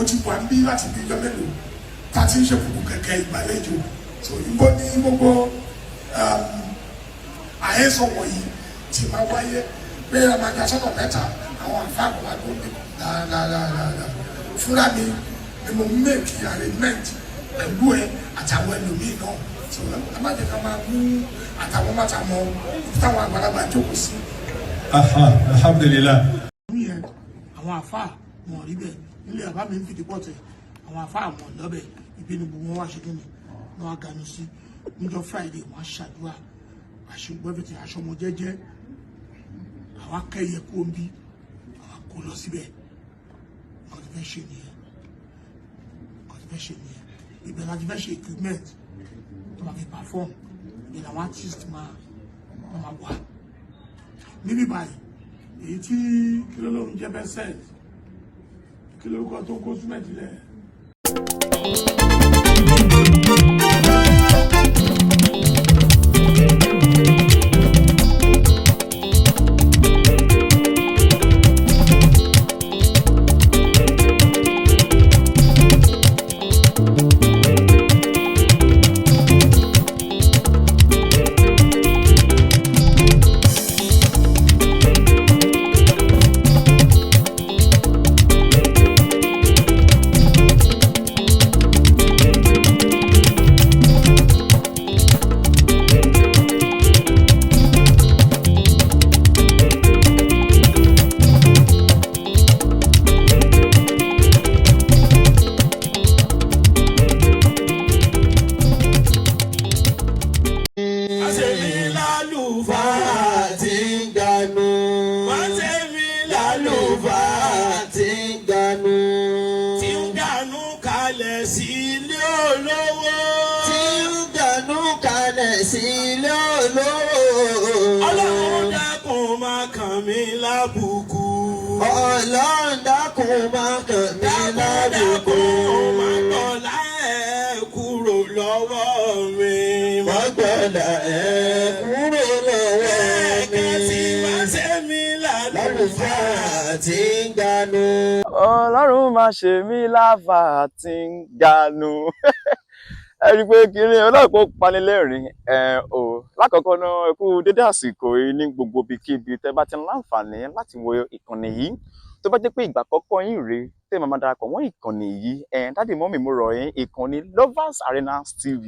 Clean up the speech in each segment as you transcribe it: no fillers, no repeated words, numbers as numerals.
Mo ti wà ń bí láti bí ijọ́ mélòó tá a ti ń ṣe kùkù kẹ̀kẹ́ ìgbàlejò. So ìbò ní gbogbo àhesọ wọ̀nyí ti máa wáyé pé a máa ga sọ́nà mẹ́ta, àwọn àǹfààní wa ló ń bí dáadáa. Fúnra mi ni mo make arrangement pẹ̀lú ẹ àtàwọn ẹlòmíì náà. So ẹ má jẹ́ ká máa mú àtàwọn mátàmọ́ táwọn àgbàlagbà jókòó sí. Aha, alhamdulillah. Yẹn àwọn àfáà wọn rí bẹ́ẹ̀ nílé àbá mi ń fìdí pọ̀ tẹ̀. Àwọn àfáà wọn lọ́bẹ̀ ìbínú gbogbo wọn wá ṣe kíni wọn á ganu sí. Níjọ́ Friday, wọn á ṣàdúrà, àṣùgbọ́n everything, aṣọ wọn jẹ́jẹ́, àwọn akẹ́yẹ kó ń bí, àwọn kó lọ síbẹ̀. Nǹkan tó fẹ́ ṣe nìyẹn, nǹkan tó fẹ́ ṣe nìyẹn. Ibẹ̀ la ti fẹ́ ṣe equipment tó máa fi perform. Ibẹ̀ làwọn artist máa wà níbí báyìí. Èyí tí kí ló lóun jẹ́ bẹ́sẹ̀, kí lórúkọ tó ń kó súnmẹ̀tì lẹ̀. Àṣemí lálùfáà tí ń ganu. Wọ́n ṣe mí Lálùfáà tí ń ganu. Tí ń gànú kalẹ̀ sí ilé olówó. Tí ń ganu kalẹ̀ sí ilé olówó. Ọlọ́run dákun máa kàn mí lábùkù. Ọlọ́run dákun máa kàn mí Dákun lábùkù. dákun máa gbọ́lá ẹ̀ kúrò lọ́wọ́ mi. Má gbọ́dọ̀ ẹ̀ kúrò lọ́wọ́ mi. Ẹ̀ẹ̀kan tí wọ́n ṣe mí lálùfáà. Lálùfáà tí ń ganu. Ọlọ́run má ṣe mí láfà tí ń ganu. Ẹ rí i pé kiri ọlọ́pàá panilẹ́rìn ẹ̀ o. Lákọ̀ọ́kọ́ náà, ẹ kú dédé àsìkò yìí ní gbogbo ibikíbi tẹ́ bá ti ń láǹfààní láti wo ìkànnì yìí. Tó bá jẹ́ pé ìgbà àkọ́kọ́ yín rèé tẹ́ máa darapọ̀ mọ́ ìkànnì yìí, ẹ̀ daddy, mummy, mo rọ̀ yín, ìkànnì Lovers Arena TV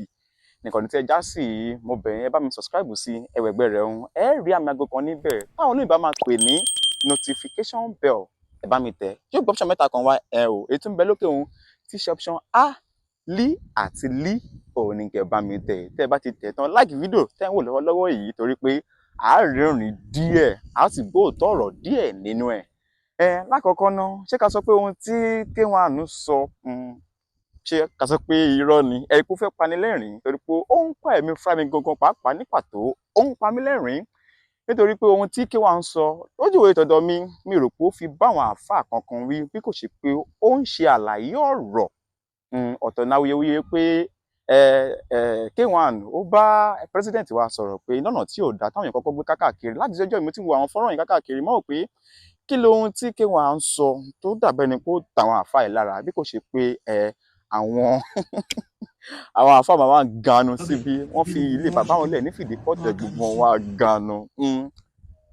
nìkànnì tí ẹ já sí yìí. Mo bẹ̀ yín, ẹ bá mi subscribe sí ẹwẹ̀gbẹ́ rẹ̀ ń ẹ rí àmì aago kan níbẹ̀ táwọn olóyìnbá máa pè ní notification bell. Ẹ bá mi tẹ̀, yóò gbọ́ option mẹ́ta kan wá ẹ o. Èyí tó ń bẹ lókè òun tí ṣe option A, L àti L, òun ní kẹ́ bá mi tẹ̀. Tẹ́ ẹ bá ti tẹ̀ tán, like fídíò tẹ́ ń wò lọ́wọ́lọ́wọ́ yìí, torí pé à á rẹ́rìn díẹ̀, à á sì gbọ́ òótọ́ ọ̀rọ̀ díẹ̀ nínú ẹ̀. Ẹ lákọ̀ọ́kọ́ ná, ṣé ká sọ pé ohun tí K1 sọ, ṣé ká sọ pé irọ́ ni? Ẹ kó fẹ́ pani lẹ́rìn, torí pé ó ń pa ẹ̀mí fúnra mi gangan pàápàá ní pàtó, ó ń pa mí lẹ́rìn, nítorí pé ohun tí K1 sọ lójú ìwé tọ̀dọ̀ mi, mi rò pé ó fi bá àwọn àáfàá kankan wí, bí kò ṣe pé ó ń ṣe àlàyé ọ̀rọ̀. Ọ̀tọ̀ ní awuyewuye pé ẹ ẹ K1 ó bá president wa sọ̀rọ̀ pé lọ́nà tí ò dá, táwọn èèyàn kọ́kọ́ gbé kákàkiri láti ọjọ́. Ìmú tí wo àwọn fọ́nrán yìí kákàkiri mọ́ pé kí lohun tí K1 ń sọ tó dàbẹ́ ni pé ó tàwọn àáfàá yìí lára, bí kò ṣe pé ẹ àwọn àáfàá máa ń ganu síbi wọ́n fi ilé bàbá wọn lẹ̀ ní fìdípọ̀tẹ̀, gbogbo wọn wá ganu.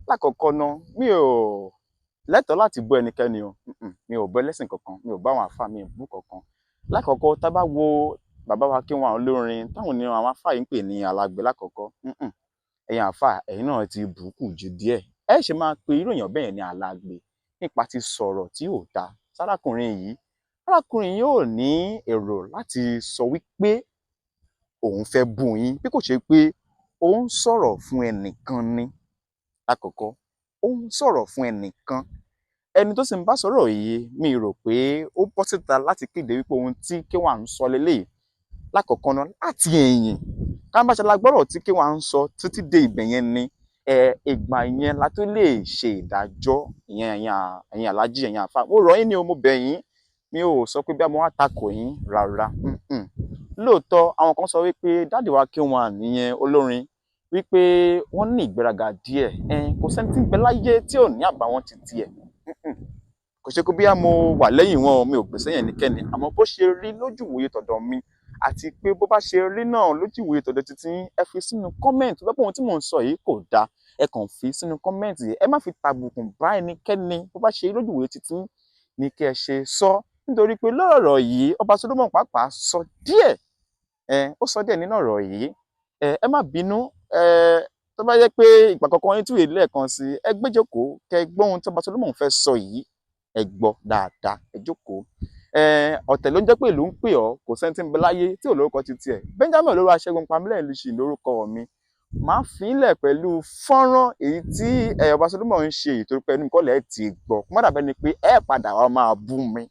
Lákọ̀ọ́kọ́ ná, mi ò lẹ́tọ̀ọ́ láti bú ẹnikẹ́ni o. Mi ò bú ẹlẹ́sìn kankan, mi ò bá àwọn àáfàá, mi ò bú kankan. Lákọ̀ọ́kọ́, tá bá wo bàbá wa K1 olórin táwọn ní àwọn àáfàá yìí ń pè ní alágbe, lákọ̀ọ́kọ́, ẹ̀yin àáfàá, ẹ̀yin náà ti bùkù jù díẹ̀. Ẹ ṣe máa pe irú èèyàn bẹ́ẹ̀ ní alágbe nípa ti sọ̀rọ̀ tí ò dáa sárákùnrin yìí? Arákùnrin yìí ò ní èrò láti sọ wípé òun fẹ́ bú yín, bí kò ṣe pé ó ń sọ̀rọ̀ fún ẹnìkan ni. Lákọ̀ọ́kọ́, ó ń sọ̀rọ̀ fún ẹnìkan, ẹni tó sì ń bá sọ̀rọ̀ yìí, mi rò pé ó bọ́ síta láti kéde wípé ohun tí K1 ń sọ leléyìí. Lákọ̀ọ́kọ́ náà, láti ẹ̀yìn ká bá ṣe la gbọ́rọ̀ tí K1 ń sọ títí dé ibẹ̀ yẹn ni ẹ ìgbà yẹn la tó lè ṣe ìdájọ́ ìyẹn. Ẹ̀yin aláàjì, ẹ̀yin àfáà, mo rọ̀ yín ni o, mo bẹ̀ yín. Mi ò sọ pé bí mo wá takò yín rárá. Lóòótọ́, àwọn kan sọ wípé daddy wa K1 nìyẹn olórin, wípé wọ́n ní ìgbéraga díẹ̀. Kò sẹ́ni tí ń bẹ láyé tí ò ní àbàwọ́n ti tiẹ̀. Kò ṣe kó bí mo wà lẹ́yìn wọn, mi ò gbèsè yẹn nìkẹ́ni, àmọ́ bó ṣe rí lójú ìwòye tọ̀dọ̀ mi àti pé bó bá ṣe rí náà lójú ìwòye tọ̀dọ̀ títí, ẹ fi sínú comment. Bá pé ohun tí mò ń sọ yìí kò dáa, ẹ kàn fi sínú comment, ẹ má fi tàbùkùn bá ẹnikẹ́ni. Bó bá ṣe rí lójú ìwòye títí ní kí ẹ ṣe sọ, nítorí pé lọ́rọ̀ yìí, ọba Solomon pàápàá sọ díẹ̀, ẹ ó sọ díẹ̀ nínú ọ̀rọ̀ yìí. Ẹ má bínú, ẹ tó bá yẹ pé ìgbà kankan yín túwèé lẹ́ẹ̀kan sí, ẹ gbé jókòó kẹ́ gbọ́ ohun tí ọba Solomon fẹ́ sọ yìí. Ẹ gbọ́ dáadáa, ẹ jókòó. Ẹ ọ̀tẹ̀ ló ń jẹ́ pé ìlú ń pè ọ́, kò sẹ́ni tí ń bẹ láyé tí ò lórúkọ ti tiẹ̀. Benjamin Olówó Aṣẹ́gun Pamílẹ̀ Lùsì lórúkọ mi. Màá fi í lẹ̀ pẹ̀lú fọ́nrán èyí tí ọba Solomon ń ṣe èyí, torí pé ẹnu kọ́lẹ̀ ti gbọ́, kó má dàbẹ́ ni pé ẹ padà wá máa bú mi.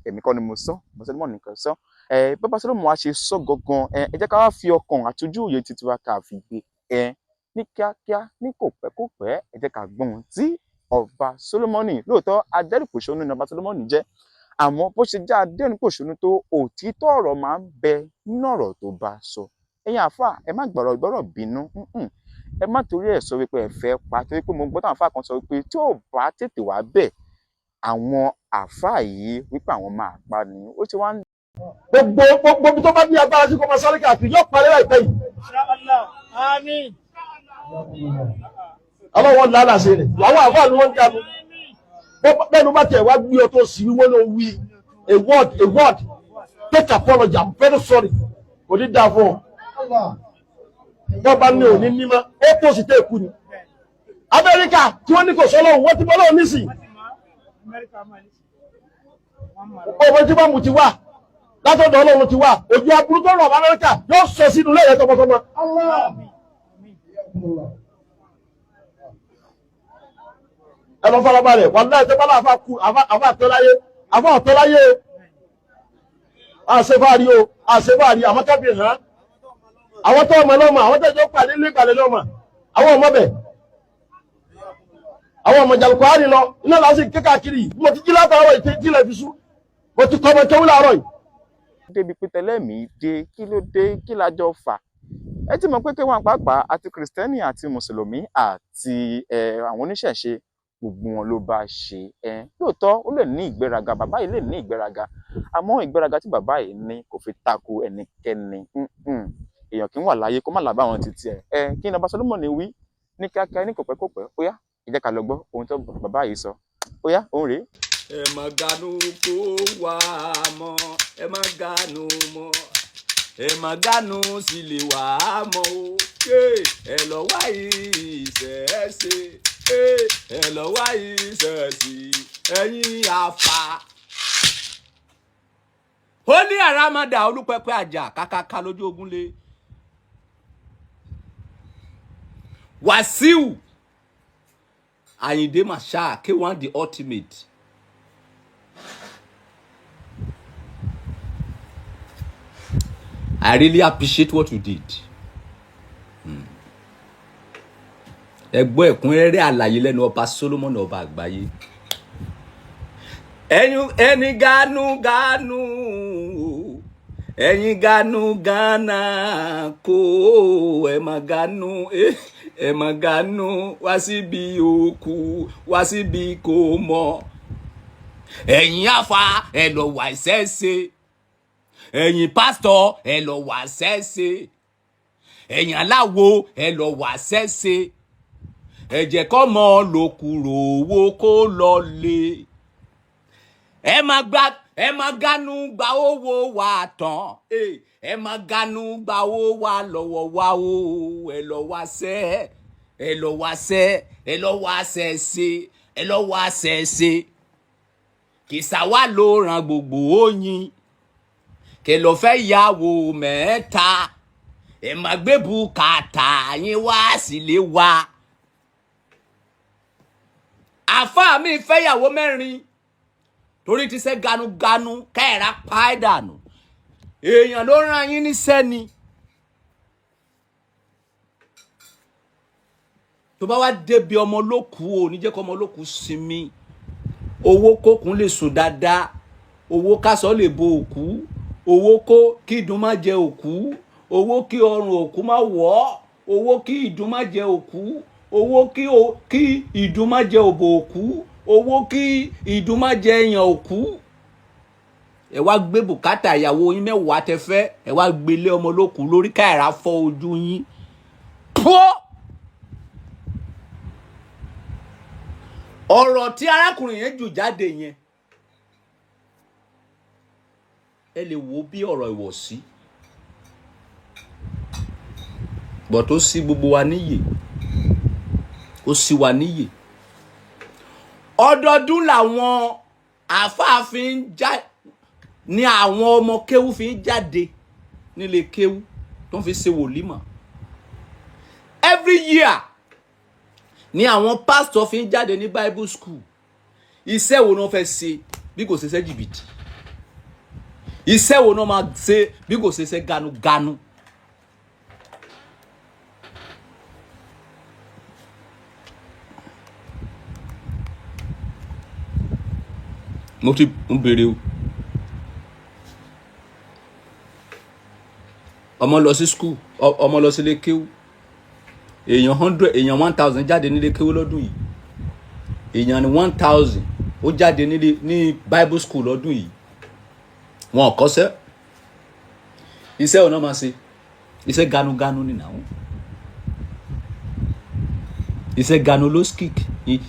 Èmi kọ́ ni mo sọ, ọba Solomon nìkan sọ. Ẹ bàbá Solomon wá ṣe sọ gangan, ẹ jẹ́ ká wá fi ọkàn àti ojú òye titi wa ká fi gbé ẹ ní kíákíá, ní kò pẹ́ kò pẹ́. Ẹ jẹ́ ká gbọ́ ohun tí ọba Solomoni. Lóòótọ́ adẹ́rùpòṣónú ni ọba Solomoni jẹ́, àmọ́ bó ṣe jẹ́ adẹ́rùpòṣónú tó, òtítọ́ ọ̀rọ̀ máa ń bẹ nínú ọ̀rọ̀ tó bá sọ. Ẹ̀yin àáfàá, ẹ má gbọ̀rọ̀ gbọ́rọ̀ bínú, ẹ má torí ẹ̀ sọ wípé ẹ fẹ́ pa, torí pé mo gbọ́ táwọn àáfàá kan sọ wípé tí ò bá tètè wá bẹ̀ àwọn àáfàá yìí, wípé àwọn máa pa ni ó ti wá ń. Gbogbo gbogbo ibi tó bá ní agbára sí kó máa sáré káàkiri, yóò parí láìpẹ́ yìí. Àmín. Ọlọ́wọ́ lálàsẹ̀ rẹ̀ àwọn àfáà ni wọ́n ń dànù bẹ́ẹ̀ ló bá tiẹ̀ wá gbé ọ tó sì wí, wọ́n ló wí a word, a word, take apology, I'm very sorry. Kò ní dáa fún ọ. Wọ́n bá ní òní nímọ̀, ó tó sì tẹ́ ẹ̀kú ni. Amẹ́ríkà tí wọ́n ní kò sọ́lọ́hún, wọ́n ti bọ́ lọ́wọ́ nísìn. Ọmọ tí wọ́n mú ti wá látọ̀dọ̀ Ọlọ́run ti wá ojú aburú tó rọ̀ Amẹ́ríkà yóò sọ sínú lẹ́yìn tọmọtọmọ. Ẹ lọ farabalẹ̀ wà láì tẹ́ bá láàfà kú, àfà àtọ́láyé, àfà àtọ́láyé, àṣefáàrí o, àṣefáàrí. Àwọn kábíyè hàn, àwọn tó ọmọ lọ́mọ, àwọn tẹ́jọ́ pàdé nígbàlẹ̀ lọ́mọ, àwọn ọmọ bẹ̀, àwọn ọmọ jàlùkọ́ lọ iná lásì kékàkiri. Mo ti jí látàárọ̀ ìtẹ́ jílẹ̀ fi sú, mo ti kọ́ ọmọ kéwú láàárọ̀ yìí. Débi pé tẹlẹ́mìí dé, kí ló dé, kí la jọ fà? Ẹ ti mọ̀ pé kéwọn pàápàá àti kìrìsìtẹ́nì àti mùsùlùmí àti àwọn oníṣẹ̀ṣe, gbogbo wọn ló bá ṣe. Ẹ lóòótọ́ ó lè ní ìgbéraga, bàbá yìí lè ní ìgbéraga, àmọ́ ìgbéraga tí bàbá yìí ní kò fi tako ẹnikẹ́ni. Èèyàn kì í wà láyé kó má làbá àwọn títí ẹ. Ẹ kí ni ọba Solomoni wí ní kíákíá, ní kòpẹ́kòpẹ́? Ó yá, ẹ jẹ́ ká lọ gbọ́ ohun tó bàbá yìí sọ. Ó yá, òun rèé. Ẹ má ganu kó wá mọ́, ẹ má ganu mọ́, ẹ má ganu sì lè wá mọ́ o. Ẹ lọ wá ìṣẹ̀ṣe, ẹ lọ wá ìṣẹ̀ṣì, ẹ̀yin àfà. Ó ní àràmàdà olúpẹpẹ àjà kàkàkà lójú ogun lé. Wàsíù Àyìndé Marshal K1 the ultimate. I really appreciate what you did. Ẹ gbọ́ ẹ̀kúnrẹ́rẹ́ àlàyé lẹ́nu ọba Solomon, ọba àgbáyé. Ẹni ganu ganu, ẹ̀yin ganu gánà kó ẹ má ganu, ẹ má ganu wá síbi òkú, wá síbi kò mọ̀. Ẹ̀yin àfa, ẹ lọ wà ìṣẹ̀ṣe. Ẹ̀yin pásítọ̀, ẹ lọ wà ṣẹ́ṣe. Ẹ̀yin aláwo, ẹ lọ wà ṣẹ́ṣe. Ẹ jẹ́ kọ́ mọ́ lòkùrò owó kó lọ lé. Ẹ má gba, ẹ má ganu gba owó wa tán, ẹ má ganu gba owó wa lọ́wọ́ wa o. Ẹ lọ wá ṣẹ́, ẹ lọ wá ṣẹ́, ẹ lọ wá ṣẹ́ṣe, ẹ lọ wá ṣẹ́ṣe. Kìsà wa ló ràn gbogbo oyin kẹ lọ fẹ́ yàwó mẹ́ta, ẹ má gbé bùkátà yín wá sílé wa. Àfáà mi fẹ́yàwó mẹ́rin torí ti ṣe ganuganu kẹ́ẹ̀rá pa ẹ́ dànù. Èèyàn ló rán yín níṣẹ́ ni. Tó bá wá débi ọmọ lókù o, ní jẹ́ kó ọmọ lókù sinmi, owó kókun lè sùn dáadáa, owó kásọ̀ lè bo òkú, owó kó kí ìdun má jẹ òkú, owó kí ọrùn òkú má wọ̀ ọ́, owó kí ìdun má jẹ òkú, owó kí ìdun má jẹ òbò òkú, Owó kí ìdun má jẹ èèyàn òkú. Ẹ wá gbé bùkátà ìyàwó yín 10 tẹ fẹ́, ẹ wá gbélé ọmọ lókun lórí káìrá fọ́ ojú yín. Pọ́ ọ̀rọ̀ tí arákùnrin yẹn jù jáde yẹn, ẹ lè wo bí ọ̀rọ̀ ìwọ̀sí bọ̀ tó sí gbogbo wa níyè, ó sì wà níyè. Ọdọọdún làwọn àáfàá fi ń já ní àwọn ọmọ kéwú fi ń jáde nílé kéwú tó ń fi ṣe wòlímọ̀. Every year ni àwọn pastor fi ń jáde ní Bible school. Iṣẹ́ wo ni wọ́n fẹ́ ṣe bí kò ṣe ṣe jìbìtì? Iṣẹ́ wo ni wọ́n máa ṣe bí kò ṣe ṣe ganuganu? Mo ti ń béèrè o. Ọmọ lọ sí school, ọmọ lọ sílé kéwú, èèyàn 100, èèyàn 1,000 jáde nílé kéwú lọ́dún yìí. Èèyàn ní 1,000 ó jáde nílé ní Bible school lọ́dún yìí. Wọn ò kọ́ṣẹ́. Iṣẹ́ ò náà máa ṣe? Iṣẹ́ ganuganu ni nàá, iṣẹ́ ganu loskik,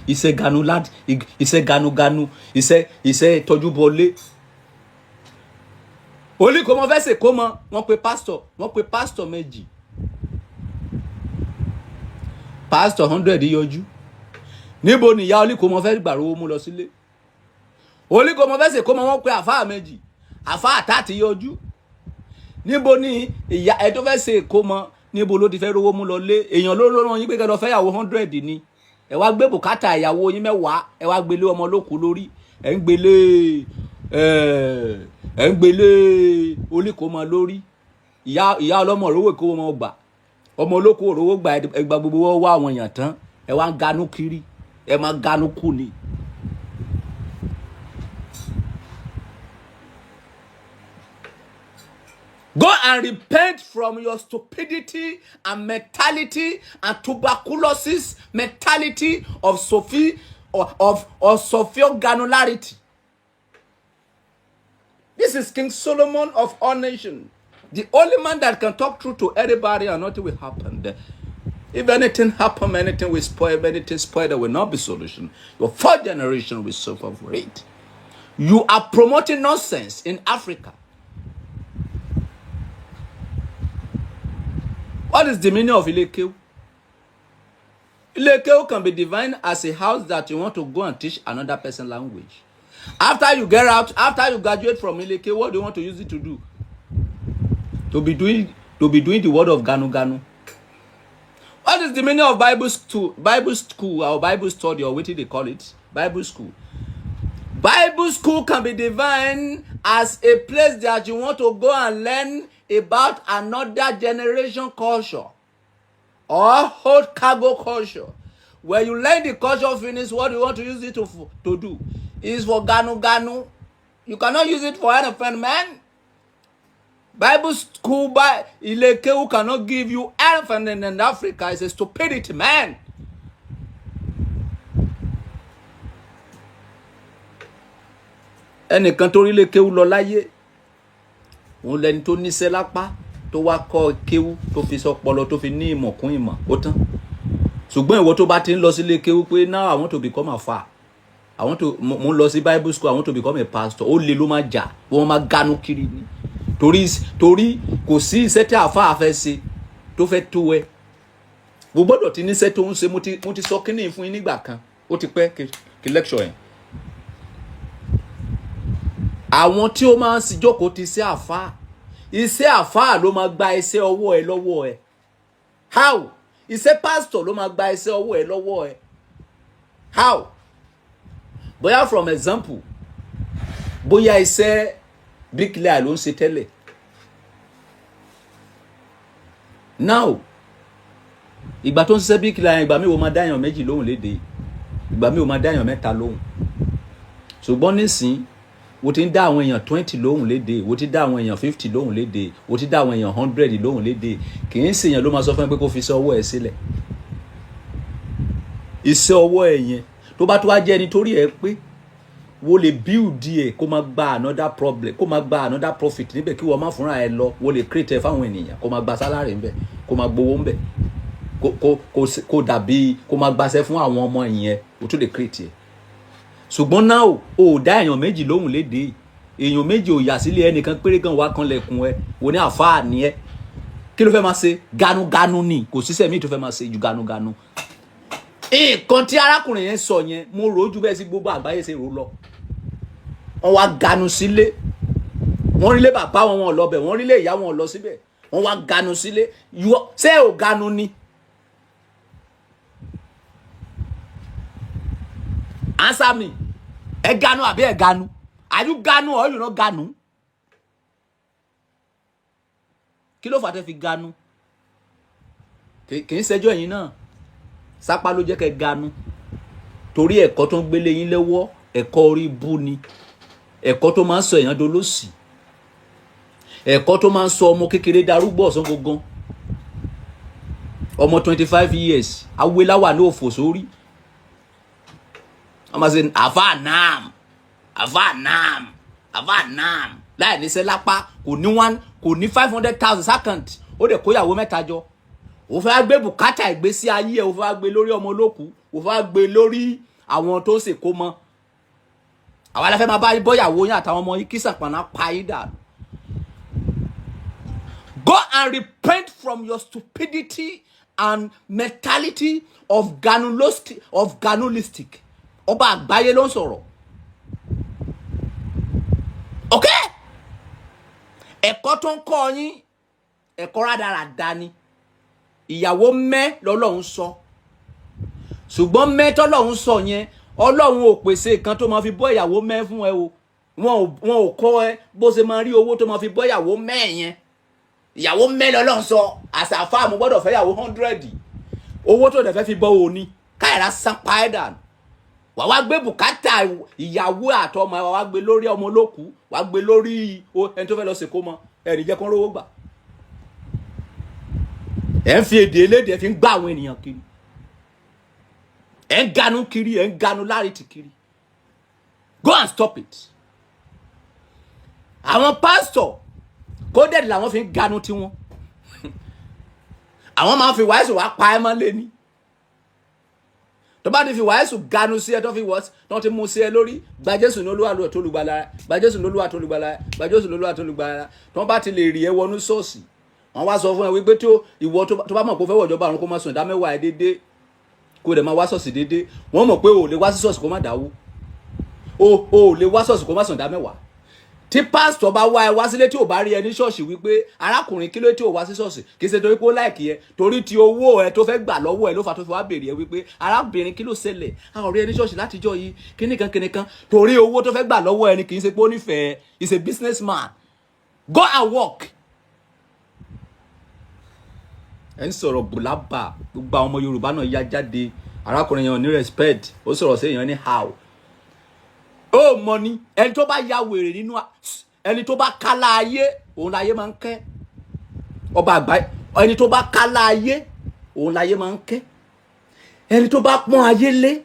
iṣẹ́ ganu lad, iṣẹ́ ganuganu, iṣẹ́ tọ́júbọlé. Olùkọ́ fẹ́ ṣe kó mọ. Wọ́n pe pásítọ̀, wọ́n pe pásítọ̀ méjì, pásítọ̀ 100 yọjú. Níbo ni ìyá olùkọ́ fẹ́ gbàrú mú lọ sílé? Olùkọ́ fẹ́ ṣe kó mọ. Wọ́n pe àfáà méjì, àfáà 30 yọjú. Níbo ni ìyá ẹ tó fẹ́ ṣe kó mọ, níbo ló ti fẹ́ rówó mú lọ lé? Èèyàn ló rán yín pé kẹ́ lọ fẹ́ yàwó 100 ni. Ẹ wá gbé bùkátà ìyàwó yín 10, ẹ wá gbélé ọmọ lókun lórí. Ẹ ń gbélé oníkómọ lórí. Ìyá ọlọ́mọ òrówó kó wọn gbà, ọmọ olóko òrówó gbà. Ẹ gba gbogbo wọn wá àwọn èèyàn tán, ẹ wá ń ganú kiri, ẹ máa ganú kú ni. Go and repent from your stupidity and mentality and tuberculosis mentality of Sophie or of Sophia granularity. This is King Solomon of all nations. The only man that can talk truth to everybody and nothing will happen. If anything happen, anything will spoil. If anything spoil, there will not be solution. Your fourth generation will suffer for it. You are promoting nonsense in Africa. What is the meaning of Ilé Kéwú? Ilé Kéwú can be defined as a house that you want to go and teach another person language. After you get out, after you graduate from Ilé Kéwú, what do you want to use it to do? To be doing the word of Ganu Ganu. What is the meaning of Bible school or Bible study or what do they call it? Bible school. Bible school can be defined as a place that you want to go and learn about another generation culture or hold cargo culture. When you learn the culture finish, what do you want to use it to do? Is for ganu ganu. You cannot use it for anything, man. Bible school by Ilé Kéwú cannot give you anything in Africa. It's a stupidity, man. Ẹnìkan tó rí ilé kéwú lọ láyé, òun lẹni tó níṣẹ́ lápá, tó wá kọ́ kéwú, tó fi sọpọlọ, tó fi ní ìmọ̀ kún ìmọ̀, ó tán. Ṣùgbọ́n ìwọ tó bá ti ń lọ sílé kéwú pé now I want to become a fa, I want to, mo ń lọ sí Bible school, I want to become a pastor, ó lè ló máa jà, wọ́n máa ganu kiri ni, torí kò sí iṣẹ́ tí àáfàá fẹ́ ṣe tó fẹ́ tó ẹ. Mo gbọ́dọ̀ ti níṣẹ́ tó ń ṣe. Mo ti sọ kínní fún yín nígbà kan, ó ti pẹ́ kí lecture yẹn. Àwọn tí ó máa ń sì jókòó ti iṣẹ́ àáfàá, iṣẹ́ àáfàá ló máa gba iṣẹ́ ọwọ́ ẹ lọ́wọ́ ẹ. How? Iṣẹ́ pastor ló máa gba iṣẹ́ ọwọ́ ẹ lọ́wọ́ ẹ. How? Bóyá from example, bóyá iṣẹ́ bricklayer ló ń ṣe tẹ́lẹ̀. Now, ìgbà tó ń ṣiṣẹ́ bricklayer yẹn, ìgbà mi ò máa dáyàn méjì lóhùn léde, ìgbà mi ò máa dáyàn mẹ́ta lóhùn. Ṣùgbọ́n nísìn, wo ti ń dá àwọn èèyàn 20 lóhùn léde, wo ti dá àwọn èèyàn 50 lóhùn léde, wo ti dá àwọn èèyàn 100 lóhùn léde. Kì í ṣèyàn ló máa sọ fún ẹ pé kó fi iṣẹ́ ọwọ́ ẹ sílẹ̀. Iṣẹ́ ọwọ́ ẹ yẹn Tó bá tó wá jẹ́ ẹni torí ẹ pé wo lè build ẹ, kó máa gba another problem, kó máa gba another profit níbẹ̀, kí wọ́n má fúnra ẹ lọ. Wo lè create ẹ fáwọn ènìyàn, kó máa gba salary níbẹ̀, kó máa gbowó níbẹ̀, kó dàbí kó máa gbaṣẹ́ fún àwọn ọmọ ìyẹn. O tún lè create ẹ. Ṣùgbọ́n náà o ò dá èèyàn méjì lóhùn léde, èèyàn méjì ò yà sílé, ẹnìkan péré gan wá kan lẹ̀kùn ẹ. Wò ní àfáà ni ẹ, kí ló fẹ́ máa ṣe? Ganuganu ni. Kò síṣẹ́ míì tó fẹ́ máa ṣe ju ganuganu. Nǹkan tí arákùnrin yẹn sọ yẹn, mo rò ó ju bẹ́ẹ̀ sí gbogbo àgbáyé ṣe rò ó lọ. Wọ́n wá ganu sílé, wọ́n rí lé bàbá wọn, wọn lọ bẹ̀, wọ́n rí lé ìyá wọn lọ síbẹ̀, wọ́n wá ganu sílé. Ṣé ò ganu ni? Answer me. Ẹ ganu àbí ẹ ganu? Are you ganu or you no ganu? Kí ló fà tẹ́ fi ganu? Kì í ṣẹjọ́ ẹ̀yin náà, sápá ló jẹ́ kẹ́ ganu, torí ẹ̀kọ́ tó ń gbélé yín lọ́wọ́, ẹ̀kọ́ orí bú ni, ẹ̀kọ́ tó máa ń sọ èèyàn dolóṣì, ẹ̀kọ́ tó máa ń sọ ọmọ kékeré darúgbó ọ̀sán gangan. Ọmọ 25 years, awéláwà ní òfò sórí, wọ́n máa ṣe àfa nam, àfa nam, àfa nam, láì níṣẹ́ lápá. Kò ní one, kò ní 500,000 second. Ó dẹ̀ kóyàwó mẹ́ta jọ. Ó fẹ́ gbé bùkátà ìgbésí ayé ẹ̀, ó fẹ́ gbé lórí ọmọ olókùú, ó fẹ́ gbé lórí àwọn tó ń ṣèkó mọ́. Àwa la fẹ́ máa bá bọ́yàwó yín àtàwọn ọmọ yín kí sàpànà pa yín dànù. Go and repent from your stupidity and mentality of ganulistic, of ganulistic. Ọba àgbáyé ló ń sọ̀rọ̀. Ok? Ẹ̀kọ́ tó ń kọ́ yín, ẹ̀kọ́ rádaràda ni. Ìyàwó mẹ́ lọ́lọ́run sọ. Ṣùgbọ́n mẹ́ tọ́lọ́run sọ yẹn, Ọlọ́run ò pèsè nǹkan tó máa fi bọ́ ìyàwó mẹ́ fún ẹ o. Wọn ò kọ́ ẹ bó ṣe máa rí owó tó máa fi bọ́ ìyàwó mẹ́ yẹn. Ìyàwó mẹ́lẹ̀ Ọlọ́run sọ àṣàfà, mo gbọ́dọ̀ fẹ́ ìyàwó 100. Owó tó dẹ̀ fẹ́ fi bọ́ òní káyàrá san páẹ́dà, wà wá gbé bùkátà ìyàwó àtọmọ, wà wá gbé lórí ọmọ olókùú, wà gbé lórí ẹni tó fẹ́ lọ sèkó mọ ẹni jẹ́ kó rówó gbà. Ẹ̀ ń fi èdè elédè ẹ̀ fi ń gbá àwọn ènìyàn kiri, ẹ̀ ń ganu kiri, ẹ̀ ń ganu láàrin kiri. Go and stop it. Àwọn pásítọ̀ kódẹ̀dì làwọn fi ń ganu tiwọn. Àwọn máa ń fi wàásù wá pa ẹ́ mọ́lé ni. Tó bá ti fi wàásù ganu sí ẹ, tó fi wọ́n tó ti mú sí ẹ lórí, gba Jésù ní Olúwa tó lùgbàlà, gba Jésù ní Olúwa tó lùgbàlà, gba Jésù ní Olúwa tó lùgbàlà. Tó bá ti lè rí ẹ wọnú ṣọ́ọ̀ṣì, wọ́n wá sọ fún ẹ wípé tó ìwọ tó bá mọ̀ pé ó fẹ́ wọ̀jọba àrùn, kó máa sùn ìdá mẹ́wàá ẹ déédéé, kó dẹ̀ máa wá ṣọ́ọ̀ṣì déédéé. Wọ́n mọ̀ pé o ò lè wá sí ṣọ́ọ̀ṣì kó má dáwó, o ò lè wá ṣọ́ọ̀ṣì kó má sùn ìdá mẹ́wàá. Tí pásítọ̀ bá wá ẹ wá sílé, tí ò bá rí ẹ ní ṣọ́ọ̀ṣì, wípé arákùnrin, kí ló tí ò wá sí ṣọ́ọ̀ṣì? Kì í ṣe torí pé ó like ẹ, torí ti owó ẹ tó fẹ́ gbà lọ́wọ́ ẹ ló fà tó fi wá béèrè ẹ wípé arábìnrin, kí ló ṣẹlẹ̀? A ò rí ẹ ní ṣọ́ọ̀ṣì látijọ́ yìí, kíní kan kíní kan. Torí owó tó fẹ́ gbà lọ́wọ́ ẹ ni, kì í ṣe pé ó nífẹ̀ẹ́. Is a businessman. Go and work. Ẹ ń sọ̀rọ̀ bùlábà. Gbogbo àwọn ọmọ Yorùbá náà yá jáde. Arákùnrin yẹn ò ní respect, ó sọ̀rọ̀ sí èèyàn ní how ó mọ ni. Ẹni tó bá ya wèrè nínú ẹni tó bá kálá ayé, òun láyé máa ń kẹ́. Ọba àgbáyé, ẹni tó bá kálá ayé, òun láyé máa ń kẹ́. Ẹni tó bá pọ́n ayé lé,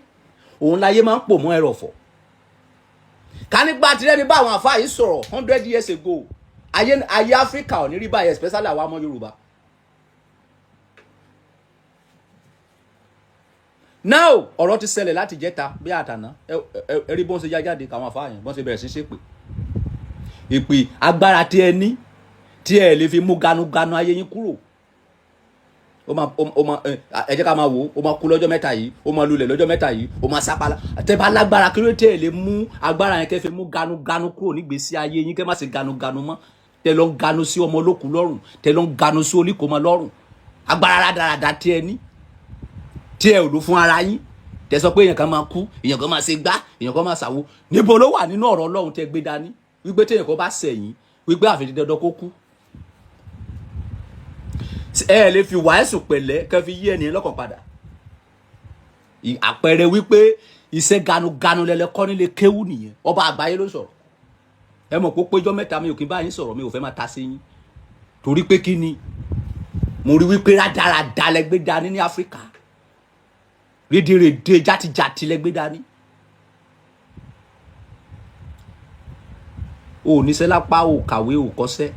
òun láyé máa ń pò mọ́ ẹrọ̀fọ̀. Ká nígbà tí ẹni bá àwọn àfáà yìí sọ̀rọ̀ 100 years ago, ayé ayé Áfíríkà ò ní rí báyìí, especially àwa ọmọ Yorùbá. Now ọ̀rọ̀ ti ṣẹlẹ̀ láti jẹ́ta bí àtàná. Ẹ rí bọ́n ṣe já jáde káwọn àfáà yẹn, bọ́n ṣe bẹ̀rẹ̀ sí ṣépè ìpè. Agbára tí ẹ ní tí ẹ lè fi mú ganuganu ayé yín kúrò, ó máa ó máa ẹ jẹ́ ká máa wò ó. Ó máa kú lọ́jọ́ mẹ́ta yìí, ó máa lulẹ̀ lọ́jọ́ mẹ́ta yìí, ó máa sápálá. Tẹ́ bá lágbára, kí ló tẹ́ ẹ lè mú agbára yẹn kẹ́ fi mú ganuganu kúrò nígbèésí ayé yín, kẹ́ má ṣe ganuganu mọ́? Tẹ́ lọ ń ganu sí ọmọ olókùú lọ́rùn, tẹ́ lọ ń ganu sí oníkòmọ lọ́rùn. Agbára rádaràda tí ẹ ní tí ẹ ò lò fún ara yín, tẹ́ sọ pé èèyàn kan máa kú, èèyàn kan máa ṣe gbá, èèyàn kan máa ṣàwo. Níbo ló wà nínú ọ̀rọ̀ Ọlọ́run tẹ́ gbé dání wípé téèyàn kan bá ṣẹ̀yìn, wípé àfi dandan kó kú? Ẹ lè fi wàásù pẹ̀lẹ́ kẹ́ fi yí ẹnìyẹn lọ́kàn padà. Àpẹẹrẹ wípé iṣẹ́ ganuganu lẹ́lẹ́ kọ́ nílé kéwù nìyẹn. Ọba àgbáyé ló sọ̀rọ̀. Ẹ mọ̀ pé ó péjọ mẹ́ta mi ò kí n bá yín sọ̀rọ̀, mi ò fẹ́ máa ta sí yín, torí pé kí ni mo rí wípé rádaràda lẹ gbé dání ní Áfíríkà. Rédèrèdè játijàti lẹ́gbẹ́ dání. O ò níṣẹ́ lápá, o ò kàwé, o ò kọ́ṣẹ́,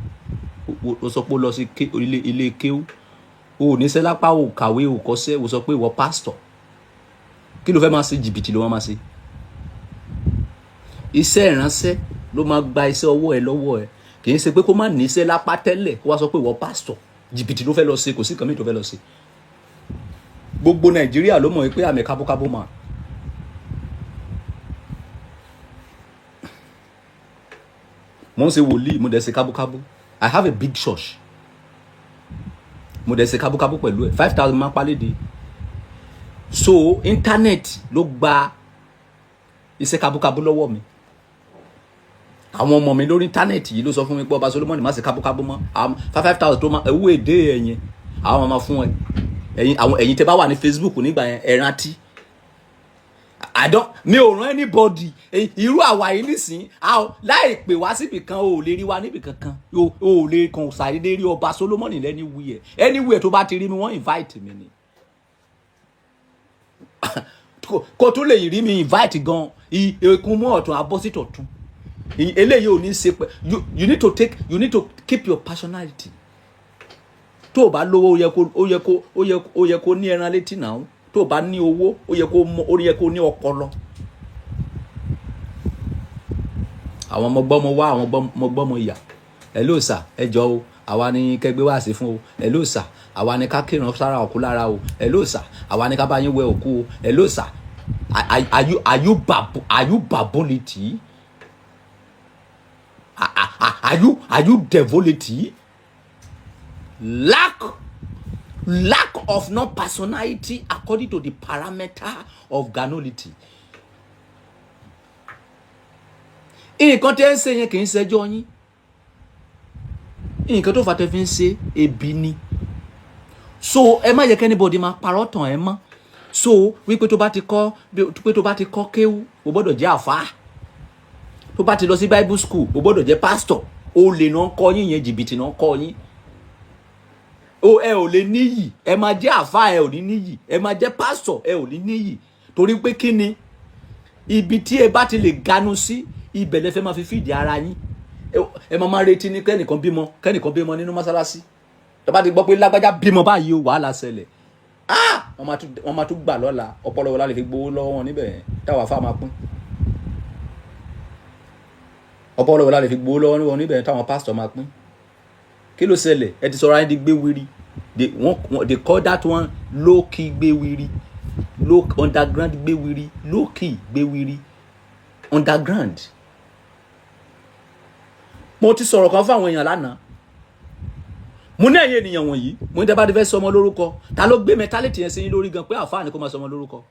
o sọ pé o lọ sí ilé kéwú. O ò níṣẹ́ lápá, o ò kàwé, o ò kọ́ṣẹ́, o sọ pé ìwọ pásítọ̀. Kí ló fẹ́ máa ṣe? Jìbìtì ló máa ṣe. Iṣẹ́ ìránṣẹ́ ló máa gba iṣẹ́ ọwọ́ ẹ lọ́wọ́ ẹ. Kì í ṣe pé kó má níṣẹ́ lápá tẹ́lẹ̀ kó wá sọ pé ìwọ pásítọ̀. Jìbìtì ló fẹ́ lọ ṣe, kò sí nǹkan mìíràn tó fẹ́ lọ ṣe. Gbogbo Nàìjíríà ló mọ̀ pé àmì kábúkábú mà. Mo ń ṣe wòlíì, mo dẹ̀ ṣe kábúkábú. I have a big church. Mo dẹ̀ ṣe kábúkábú pẹ̀lú ẹ̀. 5,000 máa ń paléde. So internet ló gba iṣẹ́ kábúkábú lọ́wọ́ mi. Àwọn ọmọ mi lórí íńtánẹ́ẹ̀tì yìí ló sọ fún mi pé Ọba Solomoni má ṣe kábúkábú mọ́. Àwọn 5,000 tó máa owó èdè ẹ̀yìn àwọn máa fún ẹ. Ẹ̀yin àwọn ẹ̀yin tẹ́ bá wà ní Facebook nígbà yẹn, ẹ rántí. I don't, mi ò rán anybody. Irú àwa yìí nísìn, láì pè wá síbì kan, o ò lè rí wa níbì kankan. O ò lè kàn ṣàdédé rí Ọba Solomoni anywhere. Anywhere tó bá ti rí mi, wọ́n invite mi ni. Kó tó lè rí mi invite gan, ekun mọ́ ọ̀tún abọ́sítọ̀ tún. Eléyìí ò ní ṣe pẹ́. You need to take, you need to keep your personality. Tó o bá lówó, ó yẹ kó ó yẹ kó ó yẹ ó yẹ kó ní ẹran létí náà. Tó o bá ní owó, ó yẹ kó mọ, ó yẹ kó ní ọpọlọ. Àwọn ọmọ gbọ́mọ wá, àwọn ọmọ gbọ́mọ ìyà. Ẹ ló sà, ẹ jọ o, àwa ni kẹgbẹ́ wá sí fún o. Ẹ ló sà, àwa ni ká kírun sára òkú lára o. Ẹ ló sà, àwa ni ká bá yín wẹ òkú o. Ẹ ló sà, are you babolity? Are you devolity? Lack of non personality according to the parameter of ganolity. Nǹkan tẹ́ ń ṣe yẹn kì í ṣẹjọ́ yín. Nǹkan tó fà tẹ́ fi ń ṣe ebi ni. So ẹ má yẹ kí anybody máa parọ́ tàn ẹ mọ́. So wípé tó bá ti kọ́, pé tó bá ti kọ́ kéwú, o gbọ́dọ̀ jẹ́ àfáà. Tó bá ti lọ sí Bible school, o gbọ́dọ̀ jẹ́ pastor. O lè náà kọ́ yín yẹn, jìbìtì náà kọ́ yín. O ẹ ò lè níyì. Ẹ máa jẹ́ àfáà, ẹ ò ní níyì. Ẹ máa jẹ́ pastor, ẹ ò ní níyì. Torí pé kí ni? Ibi tí ẹ bá ti lè ganu sí, ibẹ̀ lẹ fẹ́ máa fi fìdí ara yín. Ẹ máa retí ní kẹ́nìkan bímọ, kẹ́nìkan bímọ nínú mọ́sálásí. Tó bá ti gbọ́ pé lágbájá bímọ báyìí o, wàhálà ṣẹlẹ̀. Wọ́n máa tún gbà lọ́la. Ọpọlọ wo la lè fi gbowó lọ́wọ́ wọn níbẹ̀ yẹn táwa fáwọn máa pín? Ọpọlọ wo la lè fi gbowó lọ́wọ́ wọn níbẹ̀ yẹn táwọn pásítọ̀ máa pín? Kí ló ṣẹlẹ̀? Ẹ ti sọ̀rọ̀ ayé di gbéwiri. They call that one low key gbéwiri, low underground gbéwiri, low key gbéwiri, underground. Mo ti sọ̀rọ̀ kan fún àwọn èèyàn lánàá. Mo ní ẹ̀yin ènìyàn wọ̀nyí, mo ní tẹ́ bá ti fẹ́ sọmọ lórúkọ, ta ló gbé mentality yẹn sí yín lórí gan pé àfáà ni kó máa sọmọ lórúkọ?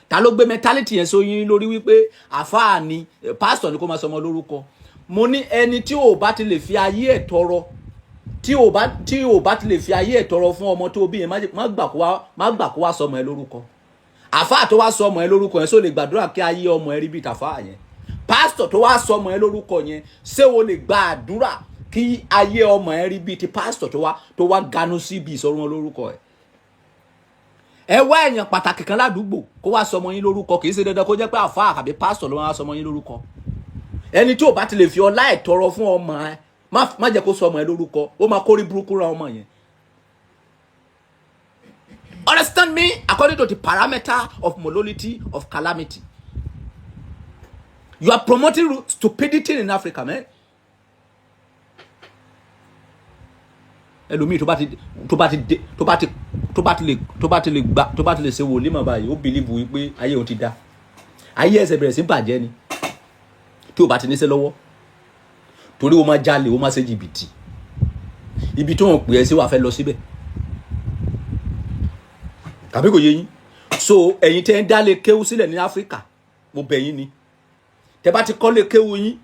Ta ló gbé mentality yẹn sí yín lórí wípé àfáà ni, pásítọ̀ ni kó máa sọmọ lórúkọ? Mo ní ẹni tí ò bá ti lè fi ayé ẹ̀ tọrọ, tí ò bá ti lè fi ayé ẹ̀ tọrọ fún ọmọ tó bí yẹn, má gbà kó wá sọmọ ẹ lórúkọ. Àfáà tó wá sọmọ ẹ lórúkọ yẹn, só lè gbàdúrà kí ayé ọmọ ẹ rí bíi tàfáà yẹn? Pásítọ̀ tó wá sọmọ ẹ lórúkọ yẹn, ṣé o lè gba àdúrà kí ayé ọmọ ẹ rí bíi ti pásítọ̀ tó wá ganu sí ibi ìsọ̀rọ̀ wọn lórúkọ ẹ? Ẹ wá èèyàn pàtàkì kan ládùúgbò kó wá sọmọ yín lórúkọ. Kì í ṣe dandan kó jẹ́ pé àfáà àbí pásítọ̀ ló wá sọmọ yín lórúkọ. Ẹni tí ò bá ti lè fi ọlá ẹ̀ tọrọ fún ọmọ ẹ, má jẹ́ kó sọmọ ẹ lórúkọ. Ó máa kórí burúkú ra ọmọ yẹn. Understand me according to the parameter of morality of calamity. You are promoting stupidity in Africa, man. Ẹlòmíì tó bá ti dé tó bá ti lè gba, tó bá ti lè ṣe wòlíì mọ̀ báyìí, ó believe wípé ayé òun ti da. Ayé ẹsẹ̀ bẹ̀rẹ̀ sí bàjẹ́ ni tí o bá ti níṣẹ́ lọ́wọ́, torí o máa jalè, o máa ṣe jìbìtì. Ibi tó ń pè é sí, wàá fẹ́ lọ síbẹ̀, tàbí kò yé yín? So ẹ̀yin tẹ́ ń dálé kéwú sílẹ̀ ní Áfíríkà, mo bẹ̀ yín ni. Tẹ́ bá ti kọ́lé kéwú yín,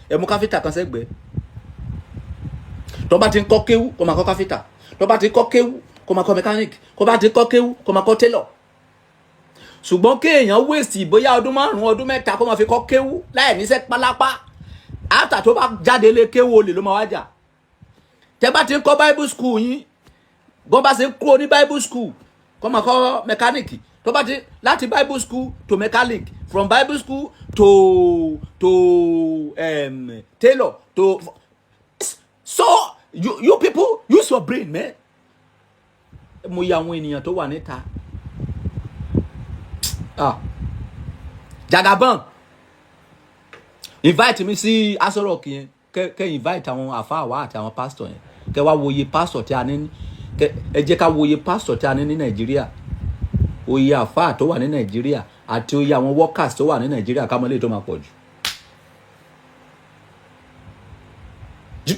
ẹ mú káfíńtà kan sẹ́gbẹ̀ẹ́. Tó bá ti ń kọ́ kéwú, kó máa kọ́ káfíńtà. Tó bá ti kọ́ kéwú, kó máa kọ́ mẹkáníìkì. Kó bá ti kọ́ kéwú, kó máa kọ́ télọ̀. Ṣùgbọ́n kéèyàn waste bóyá ọdún 5, ọdún 3, kó máa fi kọ́ kéwú láì níṣẹ́ pálápá, after tó bá jáde lé kéwú, olè ló máa wá jà. Tẹ́ bá ti ń kọ́ Bible school yín, bọ́n bá ṣe ń kúrò ní Bible school, kó máa kọ́ mẹkáníìkì. Tó Tó bá ti láti Bible school to mechanic, from Bible school to tailor to, so you people use your brain, man. Mo yẹ àwọn ènìyàn tó wà níta. Ah, Jagaban, invite mi sí Aso Rock yẹn. Kẹ invite àwọn àfáà wa àti àwọn pastor yẹn, kẹ wá wòye pastor tí a ní. Kẹ ẹ jẹ́ ká wòye pastor tí a ní ní Nàìjíríà, oyè àfáà tó wà ní Nàìjíríà àti oyè àwọn workers tó wà ní Nàìjíríà, ká mọ eléyìí tó máa pọ̀ jù.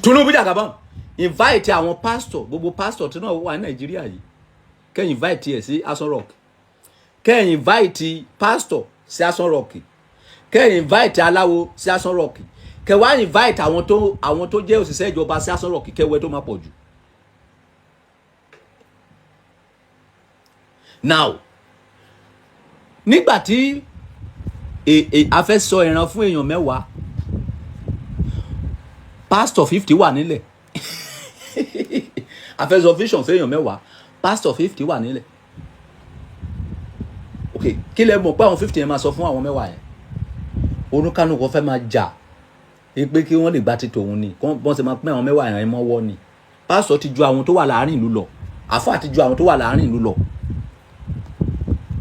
Tinubu, Jagaban, invite àwọn pastor, gbogbo pastor tí náà wà ní Nàìjíríà yìí, kẹ invite ẹ sí Aso Rock, kẹ invite pastor sí Aso Rock, kẹ invite aláwo sí Aso Rock, kẹ wá invite àwọn tó jẹ́ òṣìṣẹ́ ìjọba sí Aso Rock, kẹwẹ́ tó máa pọ̀ jù. Now, nígbà tí a fẹ́ sọ ìran fún èèyàn 10, pastor 50 wà nílẹ̀. A fẹ́ sọ vision fún èèyàn 10, pastor 50 wà nílẹ̀. Ok, kí lẹ mọ̀ pé àwọn 50 yẹn máa sọ fún àwọn 10 yẹn? Onúkánùkọ fẹ́ máa jà pé kí wọ́n lè gba ti tòun ni, kí wọ́n ṣe máa pín àwọn 10 yẹn mọ́wọ́ ni. Pastor ti ju àwọn tó wà láàrin ìlú lọ, àfáà ti ju àwọn tó wà láàrin ìlú lọ.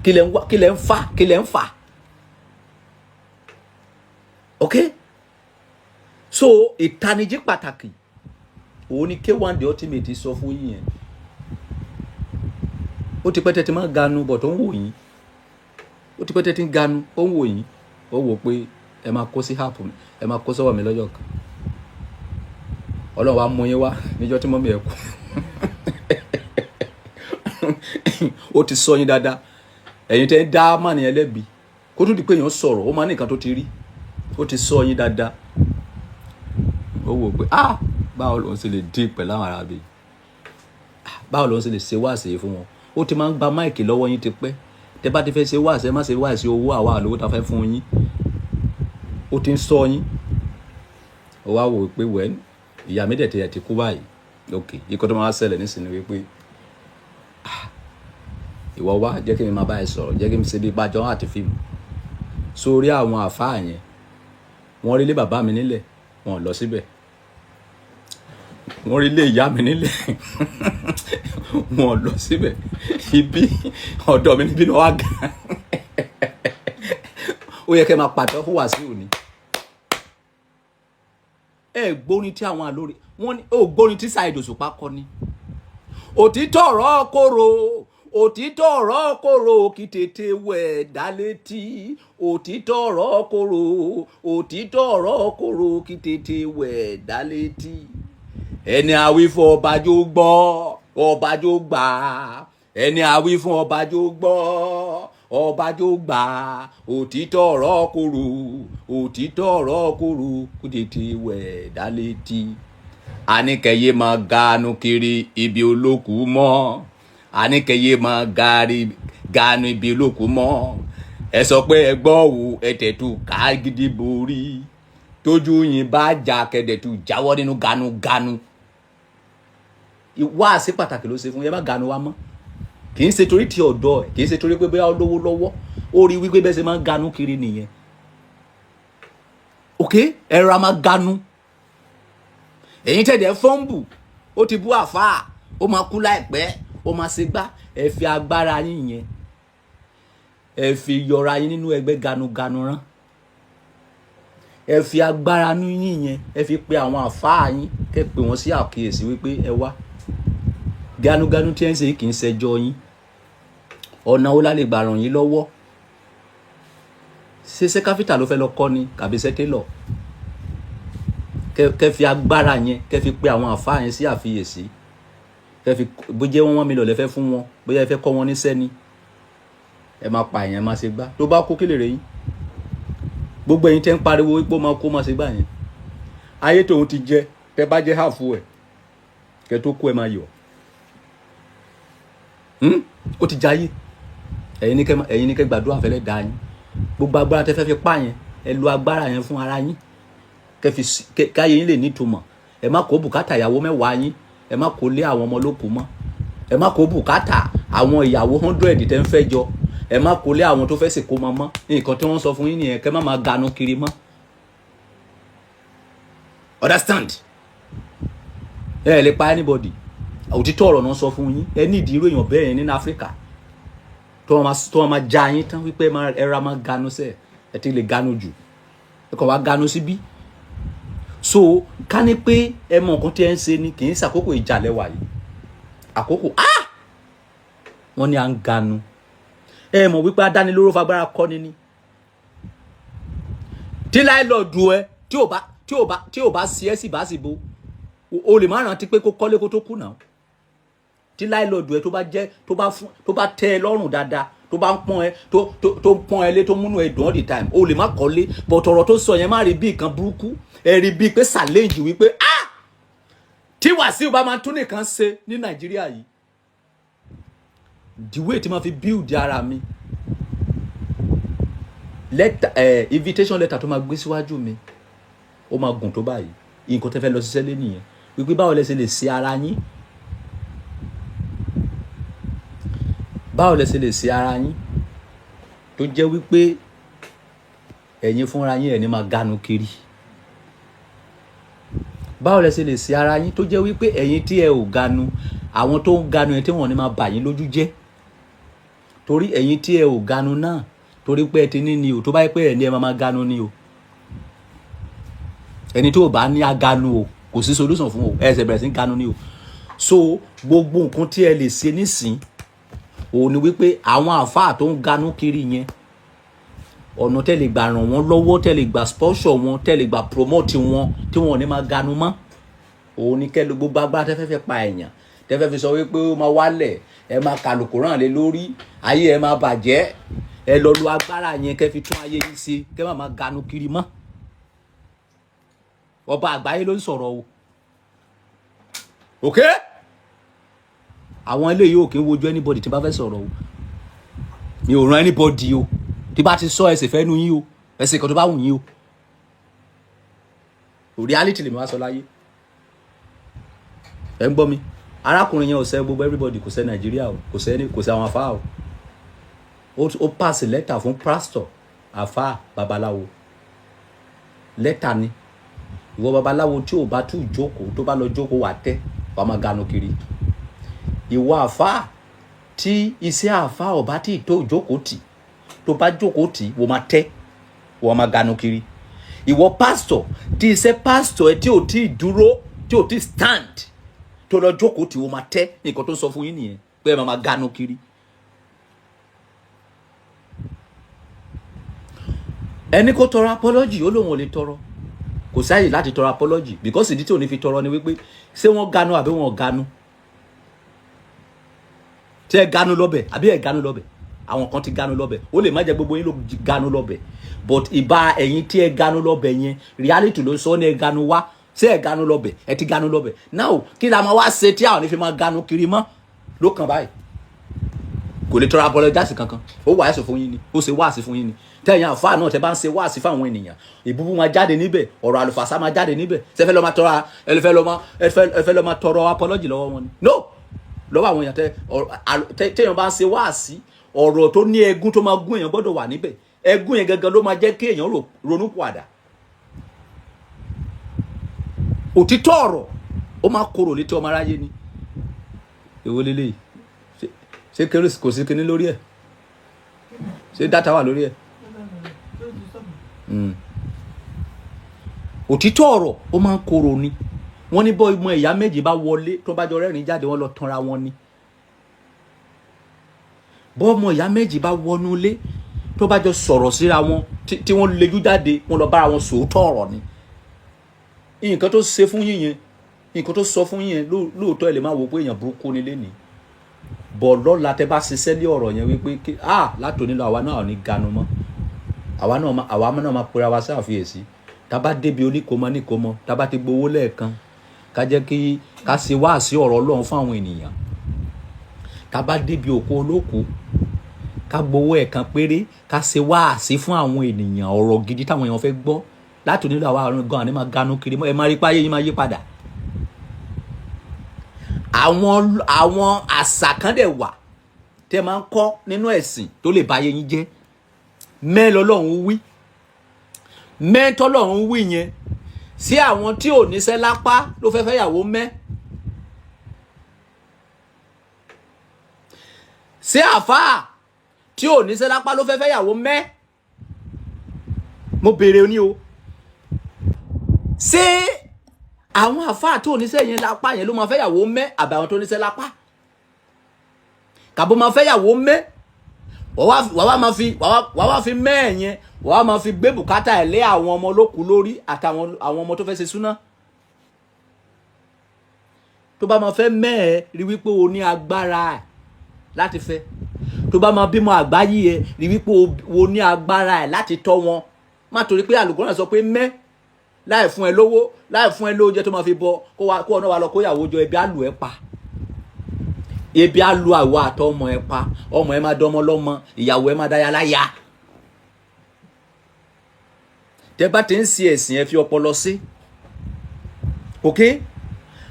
Kí lẹ ń wá? Kí lẹ ń fà? Kí lẹ ń fà? Ok, so ìtanijí pàtàkì òun ni K1 The Ultimate sọ fún yín yẹn. Ó ti pẹ́ tẹ́ ti máa ganu bọ̀ tó ń wò yín. Ó ti pẹ́ tẹ́ ti ń ganu, ó ń wò yín. Ó wò pé ẹ máa kó sí app mi, ẹ máa kó sọ́wọ́ mi lọ́jọ́ kan. Ọlọ́run wa mú yín wá níjọ́ tí mummy ẹ kú. Ó ti sọ yín dáadáa. Ẹ̀yin tẹ́ ń dá mànìyàn yẹn lẹ́bi, kó tó di pé èèyàn sọ̀rọ̀, ó máa ní nǹkan tó ti rí. Ó ti sọ yín dáadáa. Ó wò pé, ah, báwo lòun ṣe lè dín pẹ̀lú àwọn arábí, báwo lòun ṣe lè ṣe wáàsí fún wọn? Ó ti máa ń gba mic lọ́wọ́ yín ti pẹ́. Tẹ́ bá ti fẹ́ ṣe wáàsí, ẹ má ṣe wáàsí owó, àwa àlówó ta fẹ́ fún yín. Ó ti ń sọ yín. Ó wá wò pé wẹ́n ìyá mi dẹ̀ ti kú báyìí. Ok, ikọ́ tó máa ṣẹlẹ̀ nísìnyí wípé, ah, ìwọ wá jẹ́ kí mi máa bá ẹ sọ̀rọ̀, jẹ́ kí mi ṣe bí bájọ́ àti fíìmù sórí àwọn àfáà yẹn. Wọ́n rí ilé bàbá mi nílẹ̀, wọn ò lọ síbẹ̀. Wọ́n rí ilé ìyá mi nílẹ̀, wọn ò lọ síbẹ̀. Ibi ọ̀dọ̀ mi níbí ni wọ́n á ga. Ó yẹ kẹ́ máa pàtẹ́ fún Wàsíù ni. Ẹ gbórin tí àwọn àlórí wọ́n ní, ó gbórin tí Saheed Òṣùpá kọ ni. Òtítọ́ ọ̀rọ̀ kóró, òtítọ́ ọ̀rọ̀ kóró, kí tètè wẹ̀ dá létí. Òtítọ́ ọ̀rọ̀ kóró, òtítọ́ ọ̀rọ̀ kóró, kí tètè wẹ̀ dá létí. Ẹni àwí fún ọbàjọ́ gbọ́, ọbàjọ́ gbà. Ẹni àwí fún ọbàjọ́ gbọ́, ọbàjọ́ gbà. Òtítọ́ ọ̀rọ̀ kóró, òtítọ́ ọ̀rọ̀ kóró, kí tètè wẹ̀ dá létí. Àníkẹ́yẹ máa ganu kiri ibi olókùú mọ́. Àníkẹ́yẹ máa ganu ibi olókùú mọ́. Ẹ sọ pé ẹ gbọ́ wò, ẹ tẹ̀tù ká gidi borí. Tójú yín bá jà kẹ̀dẹ̀tù jáwọ́ nínú ganuganu. Wáàsí pàtàkì ló ṣe fún yẹn. Má ganu wa mọ́. Kì í ṣe torí ti ọ̀dọ́ ẹ̀, kì í ṣe torí pé bóyá ó lówó lọ́wọ́. Ó rí wípé bẹ́ẹ̀ ṣe máa ń ganu kiri nìyẹn. Ok, ẹ̀rọ a máa ganu. Èyí tẹ̀dẹ̀ fọ́ǹbù, ó ti bú àfáà, ó máa kú láìpẹ́, ó máa ṣe gbá. Ẹ fi agbára yín yẹn, ẹ fi yọra yín nínú ẹgbẹ́ ganuganu rán. Ẹ fi agbára yín yẹn, ẹ fi pe àwọn àfáà yín, kẹ́ pè wọ́n sí àkíyèsí wípé ẹ wá, ganuganu tí ẹ ń ṣe kì í ṣẹjọ́ yín. Ọ̀nà wo la lè gbà ràn yín lọ́wọ́? Ṣé ṣé káfíńtà ló fẹ́ lọ kọ́ ni kàbí ṣẹ́ télọ̀? Kẹ́ fi agbára yẹn, kẹ́ fi pe àwọn àfáà yẹn sí àfiyèsí. Kẹ́ fi bó jẹ́ wọ́n 1 million lẹ́fẹ́ fún wọn, bóyá ẹ fẹ́ kọ́ wọn níṣẹ́ ni. Ẹ máa pa èèyàn, máa ṣe gbá. Tó bá kú, kí lè rè yín? Gbogbo ẹ̀yin tẹ́ ń pariwo wípé ó máa kó, máa ṣe gbá yẹn, ayé tòun ti jẹ. Tẹ́ bá jẹ́ half ẹ̀ kẹ́ tó kú, ẹ máa yọ̀. Ó ti jayé. Ẹ̀yin ní kẹ́ gbàdúrà fẹ́lẹ́ dá yín. Gbogbo agbára tẹ́ fẹ́ fi pa yẹn, ẹ lo agbára yẹn fún ara yín, kẹ́ fi káyé yín lè nítumọ̀. Ẹ má kó bùkátà ìyàwó 10 yín, ẹ má kó lé àwọn ọmọ olóko mọ́. Ẹ má kó bùkátà àwọn ìyàwó 100 tẹ́ ń fẹ́ jọ. Ẹ má kó lé àwọn tó fẹ́ sèkó mọ́ mọ́. Nǹkan tí wọ́n sọ fún yín nìyẹn, kẹ́ má máa ganu kiri mọ́. Understand? Ẹ lè pa anybody. Òtítọ́ ọ̀rọ̀ náà sọ fún yín. Ẹ ní ìdí irú èèyàn bẹ́ẹ̀ yẹn nínú Áfíríkà tó wọn máa já yín tán wípé ẹ ra máa ganu sẹ́ẹ̀. Ẹ ti lè ganu jù, ẹ kàn wá ganu síbí. So ká ní pé ẹ mọ nǹkan tí ẹ ń ṣe ni, kì í ṣàkókò ìjà lẹ́wà yìí. Àkókò, ah, wọ́n ní à ń ganu. Ẹ mọ̀ wípé adánilóró fagbára kọ́ni ni. Tí láìlọ́ọ̀dù ẹ tí ò bá sí ẹ sì bá sì bo, o lè má rántí pé kó kọ́lé kó tó kú náà. Tí láìlọ́ọ̀dù ẹ tó bá jẹ́ tó bá fún, tó bá tẹ́ ẹ lọ́rùn dáadáa, tó bá ń pọ́n ẹ, tó ń pọ́n ẹ lé, tó múnú ẹ dùn all the time, o lè má kọ́lé. But ọ̀rọ̀ tó sọ yẹn, má rí bí nǹkan burúkú. Ẹ rí bíi pé challenge wípé, ah, tí Wàsíù bá máa tún nìkan ṣe ní Nàìjíríà yìí, the way tí ma fi build ara mi, letter, invitation letter tó máa gbé síwájú mi, ó máa gùn tó báyìí. Nǹkan tẹ́ fẹ́ lọ ṣiṣẹ́ lé nìyẹn, wípé báwo lẹ ṣe lè ṣe ara yín, báwo lẹ ṣe lè ṣe ara yín tó jẹ́ wípé ẹ̀yin fúnra yín ẹ̀ ní máa ganu kiri. Báwo lẹ ṣe lè ṣe ara yín tó jẹ́ wípé ẹ̀yin tí ẹ ò ganu, àwọn tó ń ganu ẹ tí wọ́n ní máa bà yín lójú jẹ́? Torí ẹ̀yin tí ẹ ò ganu náà, torí pé ẹ ti ní ni o. Tó bá yẹ pé ẹ ní, ẹ máa máa ganu ni o. Ẹni tó bá ní aganu o, kò sí solution fún o. Ẹ ṣe bẹ̀rẹ̀ sí ganu ni o. So gbogbo nǹkan tí ẹ lè ṣe nísìn òun ni wípé àwọn àáfàá tó ń ganu kiri yẹn, ọ̀nà tẹ́ lè gbà ràn wọ́n lọ́wọ́, tẹ́ lè gbà sponsor wọn, tẹ́ lè gbà promote wọn tí wọn ò ní máa ganu mọ́, òun ni kẹ́ ló gbogbo agbára tẹ́ fẹ́ fẹ́ pa èèyàn, tẹ́ fẹ́ fi sọ wípé ó máa wálẹ̀, ẹ máa kàlùkùrán lé lórí, ayé ẹ máa bàjẹ́. Ẹ lọ lo agbára yẹn kẹ́ fi tún ayé yín ṣe, kẹ́ má máa ganu kiri mọ́. Ọba àgbáyé ló ń sọ̀rọ̀ o. Ok, àwọn eléyìí ò kí ń wojú anybody tí bá fẹ́ sọ̀rọ̀ o. Mi ò ràn anybody o. Tí bá ti sọ, ẹsẹ̀ fẹ́ nu yín o, ẹsẹ̀ kan tó bá wù yín o. Reality lèmi wá sọ láyé. Ẹ ń gbọ́ mi? Arákùnrin yẹn ò sẹ́ gbogbo everybody, kò sẹ́ Nàìjíríà o, kò sẹ́ kò sẹ́ àwọn afá o. Ó pass lẹ́tà fún pastor, àfá, babaláwo. Lẹ́tà ni. Ìwọ babaláwo tí ò bá tún jókòó, tó bá lọ jókòó, wà tẹ́, wàá máa ganu kiri. Ìwọ àfá tí iṣẹ́ àfá ò bá tí tó jókòó tì, tó bá jókòó tì, wọ́n máa tẹ́, wọ́n máa ganu kiri. Ìwọ pásítọ̀ tí iṣẹ́ pásítọ̀ ẹ tí ò tí dúró, tí ò tí stand, tó lọ jókòó tì, wọ́n máa tẹ́. Nǹkan tó sọ fún yín nìyẹn pé ẹ máa máa ganu kiri. Ẹni kó tọrọ apology, ó lóun ò lè tọrọ. Kò sáyè láti tọrọ apology, because ìdí tí ò ní fi tọrọ ni wípé ṣé wọ́n ganu àbí wọ́n ganu? Tí ẹ ganu lọ́bẹ̀ àbí ẹ ganu lọ́bẹ̀? Àwọn kan ti ganu lọ́bẹ̀. Ó lè má jẹ́ gbogbo yín ló ganu lọ́bẹ̀, but ìbá ẹ̀yin tí ẹ ganu lọ́bẹ̀ yẹn, reality ló sọ ní ẹ ganu wá. Ṣé ẹ ganu lọ́bẹ̀? Ẹ ti ganu lọ́bẹ̀. Now, kí la máa wá ṣe tí àwọn ní fi máa ganu kiri mọ́ ló kàn báyìí? Kò lè tọrọ apologize kankan. Ó wàásù fún yín ni, ó ṣe wáàsí fún yín ni. Tẹ̀yìn àfáà náà, tẹ bá ń ṣe wáàsí fáwọn ènìyàn, ìbúbú máa jáde níbẹ̀, ọ̀rọ̀ àlùfàṣà máa jáde níbẹ̀. Ṣé fẹ́ lọ máa tọrọ, ẹ fẹ́ lọ máa tọrọ apology lọ́wọ́ wọn ni? No, lọ́wọ́ àwọn èèyàn. Téèyàn bá ń ṣe wáàsí, ọ̀rọ̀ tó ní ẹgún tó máa gún èèyàn gbọ́dọ̀ wà níbẹ̀. Ẹgún yẹn gangan ló máa jẹ́ kí èèyàn ronú pàdà. Òtítọ́ ọ̀rọ̀, ó máa korò létí ọmọ aráyé ni. Èwo lélẹ́yìí? Ṣé kérésì kò sí kinní lórí ẹ̀? Ṣé data wà lórí ẹ̀? Òtítọ́ ọ̀rọ̀, ó máa ń korò ni. Wọ́n ní bọ́ ọmọ ìyá méjì bá wọlé, tó bá jọ rẹ́rìn jáde, wọ́n lọ tanra wọn ni. Bọ́ ọmọ ìyá méjì bá wọnú ilé, tó bá jọ sọ̀rọ̀ síra wọn, tí wọ́n lejú jáde, wọ́n lọ bára wọn sòótọ́ ọ̀rọ̀ ni. Nǹkan tó ṣe fún yín yẹn, nǹkan tó sọ fún yín yẹn, lóòótọ́ ẹ lè máa wò pé èèyàn burúkú ni lénìí bọ̀. Lọ́la, tẹ bá ṣiṣẹ́ lé ọ̀rọ̀ yẹn wípé kí ah, látòní lọ, àwa náà ò ní ganu mọ́, àwa náà máa pera wa sí àfiyèsí. Tá bá débi oníkòmọ níkòmọ, tá bá ti gbowó lẹ́ẹ̀kan, ká jẹ́ kí ká ṣe wáàsí ọ̀rọ̀ Ọlọ́run fún àwọn ènìyàn. Tá bá débi òkú olókùú, ká gbowó ẹ̀kan péré, ká ṣe wáàsí fún àwọn ènìyàn, ọ̀rọ̀ gidi táwọn èèyàn fẹ́ gbọ́. Láti onílò, àwa àrùn gan àní máa ganu kiri mọ́. Ẹ máa rí páyé yín máa yí padà. Àwọn àṣà kan dẹ̀ wà. Tẹ́ máa ń kọ́ nínú ẹ̀sìn tó lè báyé yín jẹ́. Mẹ́ lọ́lọ́run wí, mẹ́ tọ́lọ́run wí yẹn sí àwọn tí ò níṣẹ́ lápá ló fẹ́ fẹ́yàwó mẹ́. Sí àfáà tí ò níṣẹ́ lápá ló fẹ́ fẹ́yàwó mẹ́? Mo béèrè ní o. Ṣé àwọn àfáà tó níṣẹ́ yẹn lápá yẹn ló máa fẹ́yàwó mẹ́, àbí àwọn tó níṣẹ́ lápá kàbó máa fẹ́yàwó mẹ́? Wàá wá fi mẹ́ yẹn, wàá máa fi gbé bùkátà ẹ̀ lé àwọn ọmọ olókùú lórí àtàwọn àwọn ọmọ tó fẹ́ ṣe súná. Tó bá máa fẹ́ mẹ́ ẹ, rí wípé o ní agbára ẹ̀ láti fẹ́. Tó bá máa bímọ àgbáyé ẹ, rí wípé o ní agbára ẹ̀ láti tọ́ wọn. Má torí pé àlùkò sọ pé mẹ́, láì fún ẹ lówó, láì fún ẹ lóúnjẹ tó máa fi bọ, kó wa kó ọ̀nà wa lọ kóyàwó jọ. Ebi á lù ẹ pa, ebi á lu àwọ àtọmọ ẹ pa. Ọmọ ẹ máa dọmọ lọ́mọ, ìyàwó ẹ máa dáyà láyà. Tẹ bá ti ń ṣe ẹ̀sìn, ẹ fi ọpọlọ sí. Ok,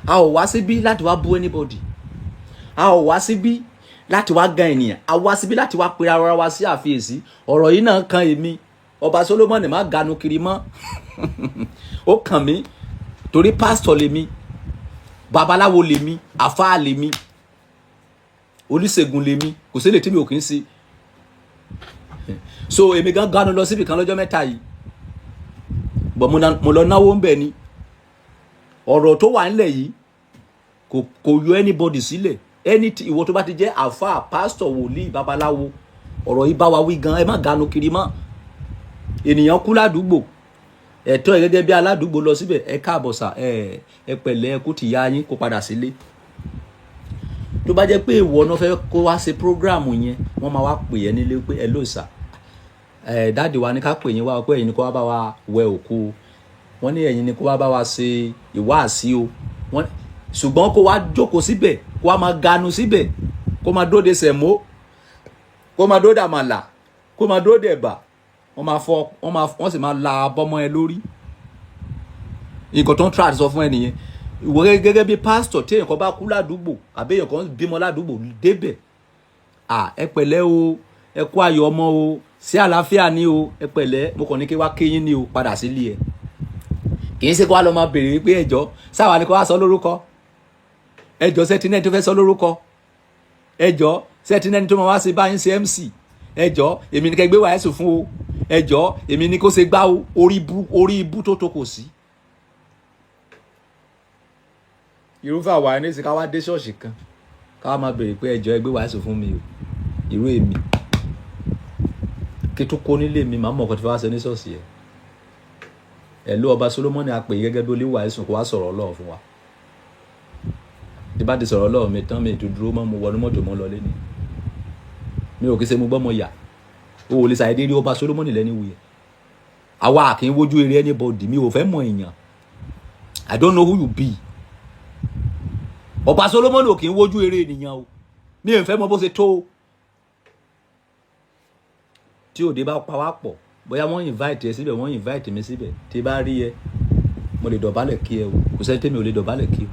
a ò wá síbí láti wá bú anybody, a ò wá síbí láti wá gan ènìyàn, a wá síbí láti wá pe ara wa sí àfiyèsí. Ọ̀rọ̀ yìí náà kan èmi. Ọba Solomoni, má ganu kiri mọ́. Ó kàn mí torí pásítọ̀ lèmi, babaláwo lèmi, àfáà lèmi, oníṣègùn lèmi. Kò sí lè tí mi ò kì í ṣe. So èmi gan ganu lọ síbì kan lọ́jọ́ 3 yìí bọ̀, mo lọ náwó ń bẹ̀ ni. Ọ̀rọ̀ tó wà ńlẹ̀ yìí kò yọ anybody sílẹ̀. Ẹni tí ìwọ tó bá ti jẹ́ àfáà, pásítọ̀, wòlíì, babaláwo, ọ̀rọ̀ yìí bá wa wí gan. Ẹ má ganu kiri mọ́. Ènìyàn kú ládùúgbò, ẹ̀tọ́ ẹ gẹ́gẹ́ bí aládùúgbò, lọ síbẹ̀. Ẹ káàbọ̀ sà, ẹ pẹ̀lẹ́, ẹ kú ti ya yín, kó padà sílé. Tó bá jẹ́ pé ìwọ náà fẹ́ kó wá ṣe program yẹn, wọ́n máa wá pè ẹ́ nílé pé ẹ ló sà, ẹ daddy wa ní ká pè yín wá pé ẹ̀yin ni kó wá bá wa wẹ òkú o. Wọ́n ní ẹ̀yin ni kó wá bá wa ṣe ìwáàsí o. Wọ́n ṣùgbọ́n kó wá jókòó síbẹ̀, kó wá máa ganu síbẹ̀, kó máa dóde sẹ̀mó, kó máa dóde àmàlà, kó máa dóde ẹ̀bà, wọ́n máa fọ, wọ́n máa, wọ́n sì máa la abọ́mọ́ ẹ lórí. Nǹkan tó ń tra sọ fún ẹ nìyẹn. Ìwọ gẹ́gẹ́ bí pásítọ̀, tí èèyàn kan bá kú ládùúgbò àbí èèyàn kan bímọ ládùúgbò, débẹ̀ à, ẹ pẹ̀lẹ́ o, ẹ kú ayọ̀ ọmọ o, sí àlàáfíà ni o, ẹ pẹ̀lẹ́, mo kàn ní kí wá kéyín ni o, padà sílé ẹ. Kì í ṣe kó wá lọ máa béèrè wípé ẹjọ́ sáwà ni kó wá sọ lórúkọ, ẹjọ́ sẹ́tínẹ́ni tó fẹ́ sọ lórúkọ, ẹjọ́ sẹ́tínẹ́ni tó máa wá sí báyìí ṣe MC, ẹjọ́ èmi ní kẹ́ gbé wàá ẹ̀sùn fún o, ẹjọ́ èmi ní kó ṣe gbá o. Orí ibú, orí ibú tó kò sí. Irúfẹ́ àwa ẹni sì ká wá dé ṣọ́ọ̀ṣì kan, ká wá máa béèrè pé ẹjọ́ ẹ gbé wàá ẹ̀sùn fún mi o. Irú èmi kí tó kó nílé mi, màá mọ̀ ọkọ̀ tí wàá ṣe ní ṣọ́ọ̀ṣì ẹ̀. Ẹ̀ ló ọba Solomoni a pè é gẹ́gẹ́ bí olúwa ẹ̀sùn, kó wá sọ̀rọ̀ Ọlọ́run fún wa. Tí bá ti sọ̀rọ̀ Ọlọ́run mi tán, mi tó dúró mọ́, mo wọnú mọ́tò, mọ́ lọlé ni. Mi ò kí ṣe mo gbọ́ mo yà. O ò lè ṣàìdí rí ọba Solomoni lẹ́ni wuyẹ. Àwa kì í wojú eré anybody. Mi ò fẹ́ mọ èèyàn. I don't know who you be. Ọba Solomoni ò kì í wojú eré ènìyàn o. Mi ò fẹ́ mọ bó ṣe tó o. Tí òde bá pa wá pọ̀, bóyá wọ́n invite ẹ síbẹ̀, wọ́n invite mi síbẹ̀, tí bá rí ẹ, mo lè dọ̀bálẹ̀ kí ẹ o. Kò sẹ́ni tẹ́mi ò lè dọ̀bálẹ̀ kí o.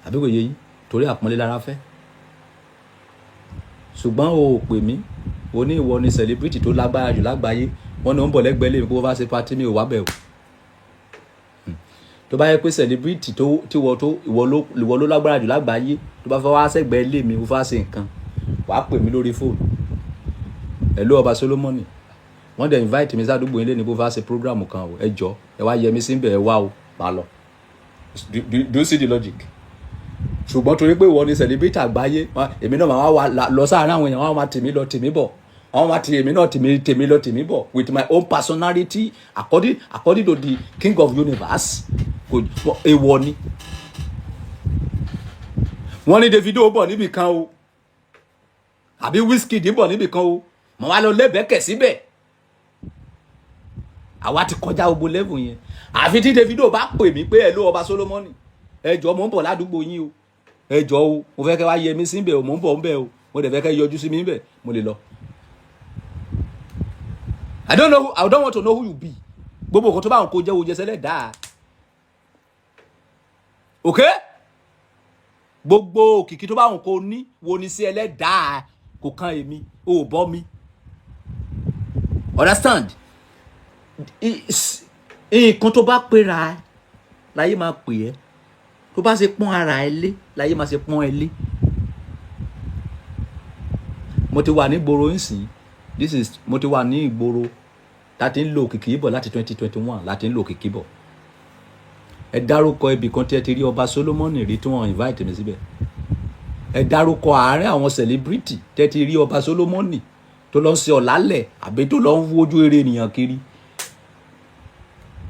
Àbí kò yé yín? Torí àpọ́nlé lára fẹ́. Ṣùgbọ́n o ò pè mí. O ní ìwọ ni celebrity tó lágbára jù lágbàáyé. Wọ́n ní ó ń bọ̀ lẹ́gbẹ̀ẹ́ lé mi kó bá ṣe party, mi ò wá bẹ̀ o. Tó bá yẹ pé celebrity tó tí wọ́n tó ìwọ ló lágbára jù lágbàáyé, tó bá fẹ́ wá sẹ́gbẹ̀ẹ́ lé mi, ó fẹ́ ṣe nǹkan, wàá pè mí lórí fóònù. Hello ọba Solomoni, wọ́n dẹ̀ invite mi sádùúgbò yín lé ní bó fẹ́ ṣe program kan o, ẹ jọ ẹ wá yẹ mi sí bẹ̀, ẹ wá o, máa lọ. Do you see the logic? Ṣùgbọ́n torí pé ìwọ ni celebrity àgbáyé, èmi náà máa wá lọ sáàárín àwọn èèyàn, wọ́n máa tì mí lọ tì mí bọ̀, wọ́n máa tì èmi náà tì mí tèmi lọ tì mí bọ̀ with my own personality according to the king of universe. Kò èèwọ̀ ni. Wọ́n ní Davido bọ̀ níbì kan o, àbí Wizkid bọ̀ níbì kan o, mọ̀ wá lọ lẹ́bẹ̀ẹ́kẹ̀ síbẹ̀. Àwa ti kọjá gbogbo level yẹn. Àfi tí Davido bá pè mí pé ẹ ló ọba Solomoni, ẹ jọ̀ọ́, mò ń bọ̀ ládùúgbò yín o, ẹ jọ̀ọ́ o, mo fẹ́ kẹ́ wá yẹ mí síbẹ̀ o, mò ń bọ̀ ń bẹ̀ o, mo dẹ̀ fẹ́ kẹ́ yọjú sí mi ń bẹ̀, mo lè lọ. I don't know who, I don't want to know who you be. Gbogbo nǹkan tó bá wọn kó jẹ́ wo jẹsẹ́lẹ̀ dáa. Ok, Gbogbo òkìkí tó bá wùn kó ní wo ni sí ẹlẹ́dàá kò kan èmi, ò bọ́ mi. Understand? Nǹkan tó bá pera ẹ láyé máa pè ẹ́. Tó bá ṣe pọ́n ara ẹ lé láyé máa ṣe pọ́n ẹ lé. Mo ti wà ní ìgboro nsìn, this is, mo ti wà ní ìgboro láti ń lo òkìkí bọ̀ láti 2021, láti ń lo òkìkí bọ̀. Ẹ dárúkọ ibì kan tí ẹ ti rí ọba Solomoni rí tí wọ́n invite mi síbẹ̀. Ẹ dárúkọ àárín àwọn celebrity tẹ́ ti rí ọba Solomoni tó lọ ń ṣe ọ̀lálẹ̀ àbí tó lọ ń wojú eré ènìyàn kiri.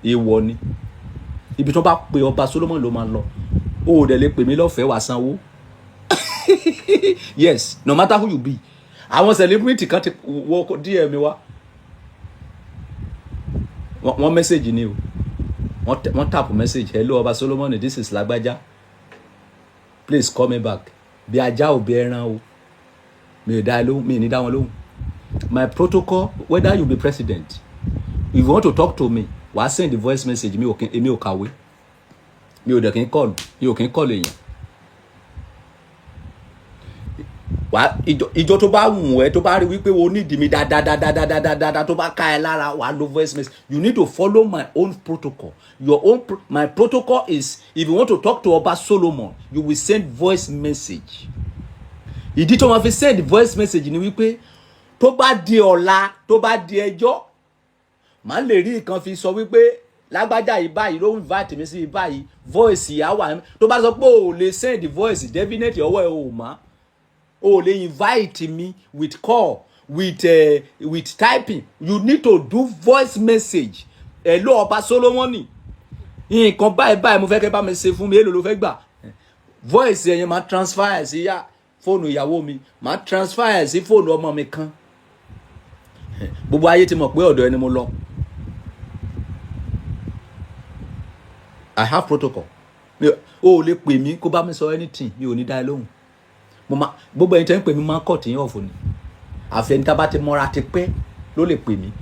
Èèwọ̀ ni. Ibi tó bá pe ọba Solomoni ló máa lọ. O ò dẹ̀ lè pè mí lọ́fẹ̀ẹ́, wàá sanwó. Yes, no matter who you be. Àwọn celebrity kan ti wọ DM mi wá, wọ́n message ni o, wọ́n tap message: "Hello ọba Solomoni, this is Lágbájá, please call me back." Bí ajá ò bí ẹran o, mi ò dá ẹ lóhùn, mi ò ní dá wọn lóhùn. My protocol, whether you be president, if you want to talk to me, wàá send the voice message. Mi ò kí, èmi ò kàwé, mi ò dẹ̀ kí n call, mi ò kí n call èèyàn. Wà ìjọ tó bá wù ẹ́, tó bá rí wípé o ní ìdí mi dáadáa, tó bá ká ẹ lára, wàá lo voice message. You need to follow my own protocol, your own pro my protocol is, if you want to talk to Ọba Solomon, you will send voice message. Ìdí tó máa fi send voice message ni wípé tó bá di ọ̀la, tó bá di ẹjọ́, màá lè rí nǹkan fi sọ wípé lágbájá yìí báyìí ló ń invite mi sí báyìí. Voice yà wà. Tó bá sọ pé o ò lè send voice, definitely ọwọ́ ẹ ò má. O lè invite me with call, with typing. You need to do voice message: "Hello ọba Solomoni, nǹkan báyìí báyìí mo fẹ́ kẹ́ bá mi ṣe fún mi, èlò ló fẹ́ gbà?" Voice ẹ̀yẹn máa transfer ẹ̀ sí yá fóònù ìyàwó mi, máa transfer ẹ̀ sí fóònù ọmọ mi kan. Gbogbo ayé ti mọ̀ pé ọ̀dọ̀ ẹni mo lọ. I have protocol. O ò lè pè mí kó bá mi sọ anything, mi ò ní dá ẹ lóhùn. Mo máa, gbogbo ẹni tẹ́ ń pè mí, máa ń kọ̀ tí yín ọ̀fọ̀ ni. Àfi ẹni tá bá ti mọ́ra ti pẹ́ ló lè pè mí.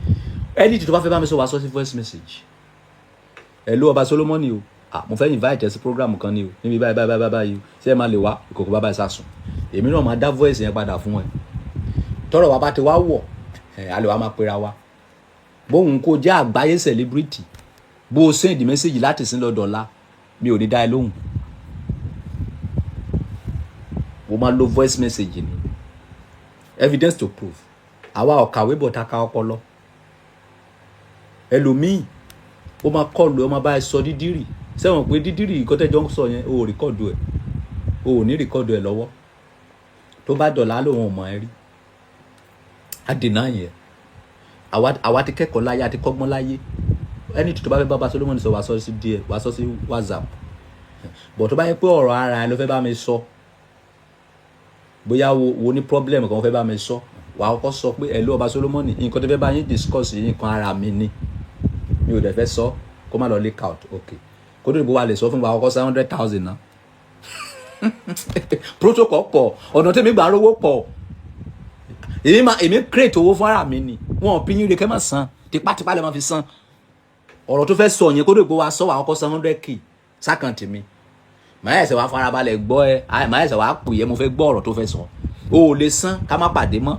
Ẹni tó bá fẹ́ bá mi sọ, wàá sọ sí voice message: "Hello ọba Solomoni o, ah, mo fẹ́ invite ẹ sí program kan ni o, níbi báyìí báyìí báyìí báyìí, ṣé ẹ máa lè wá?" Ìkòkò bàbá ẹ sàsùn, èmi náà máa dá voice yẹn padà fún ẹ. Tọrọ wa bá ti wá wọ̀ ẹ, a lè wá máa pera wa. Bóun kó jẹ́ àgbáyé celebrity, bó o send message láti sin lọ dọ̀la, mi ò ní dá ẹ lóhùn. Mo máa lo voice message ni, evidence to prove. Àwa ọ̀kàwé bọ̀ ta ka ọpọlọ. Ẹlòmíì ó máa kọlù ẹ, ó máa bá ẹ sọ dídírì sẹ́wọ̀n pé dídírì ìkọ́tẹ́jọ́ ń sọ yẹn, o ò record ẹ̀, o ò ní record ẹ̀ lọ́wọ́. Tó bá dọ̀là, lòun ò mọ̀ ẹ́ rí, á dènà yẹn. Àwa ti kẹ́kọ̀ọ́ láyé, àti kọ́gbọ́n láyé. Ẹni tó bá fẹ́ bá Solomoni sọ, wàá sọ sí díẹ̀, wàá sọ sí WhatsApp. Bọ̀ tó bá yẹ pé ọ̀rọ̀ ara ẹ ló fẹ́ bá mi sọ, bóyá wo ní problem kan fẹ́ bá mi sọ, wàá kọ́kọ́ sọ pé, "Hello ọba Solomoni, nǹkan tó fẹ́ bá yín discuss yìí, nǹkan ara mi ni, mi ò dẹ̀ fẹ́ sọ kó má lọ leak out." Ok, kó tó dìbò wa lè sọ fún wa, kọ́kọ́ 700,000 náà. Protocol pọ̀, ọ̀nà tèmi gbà rówó pọ̀. Èmi máa, èmi create owó fún ara mi ni. Wọn ò pín yín re kẹ́ máa san tipátipá lè máa fi san. Ọ̀rọ̀ tó fẹ́ sọ yẹn, kó tó dìbò wa sọ, wà kọ́kọ́ san 100K sí account mi. Màá ẹ̀sẹ̀ wá farabalẹ̀ gbọ́ ẹ, màá ẹ̀sẹ̀ wá pè é, mo fẹ́ gbọ́ ọ̀rọ̀ tó fẹ́ sọ. O ò lè san, ká má pàdé mọ́.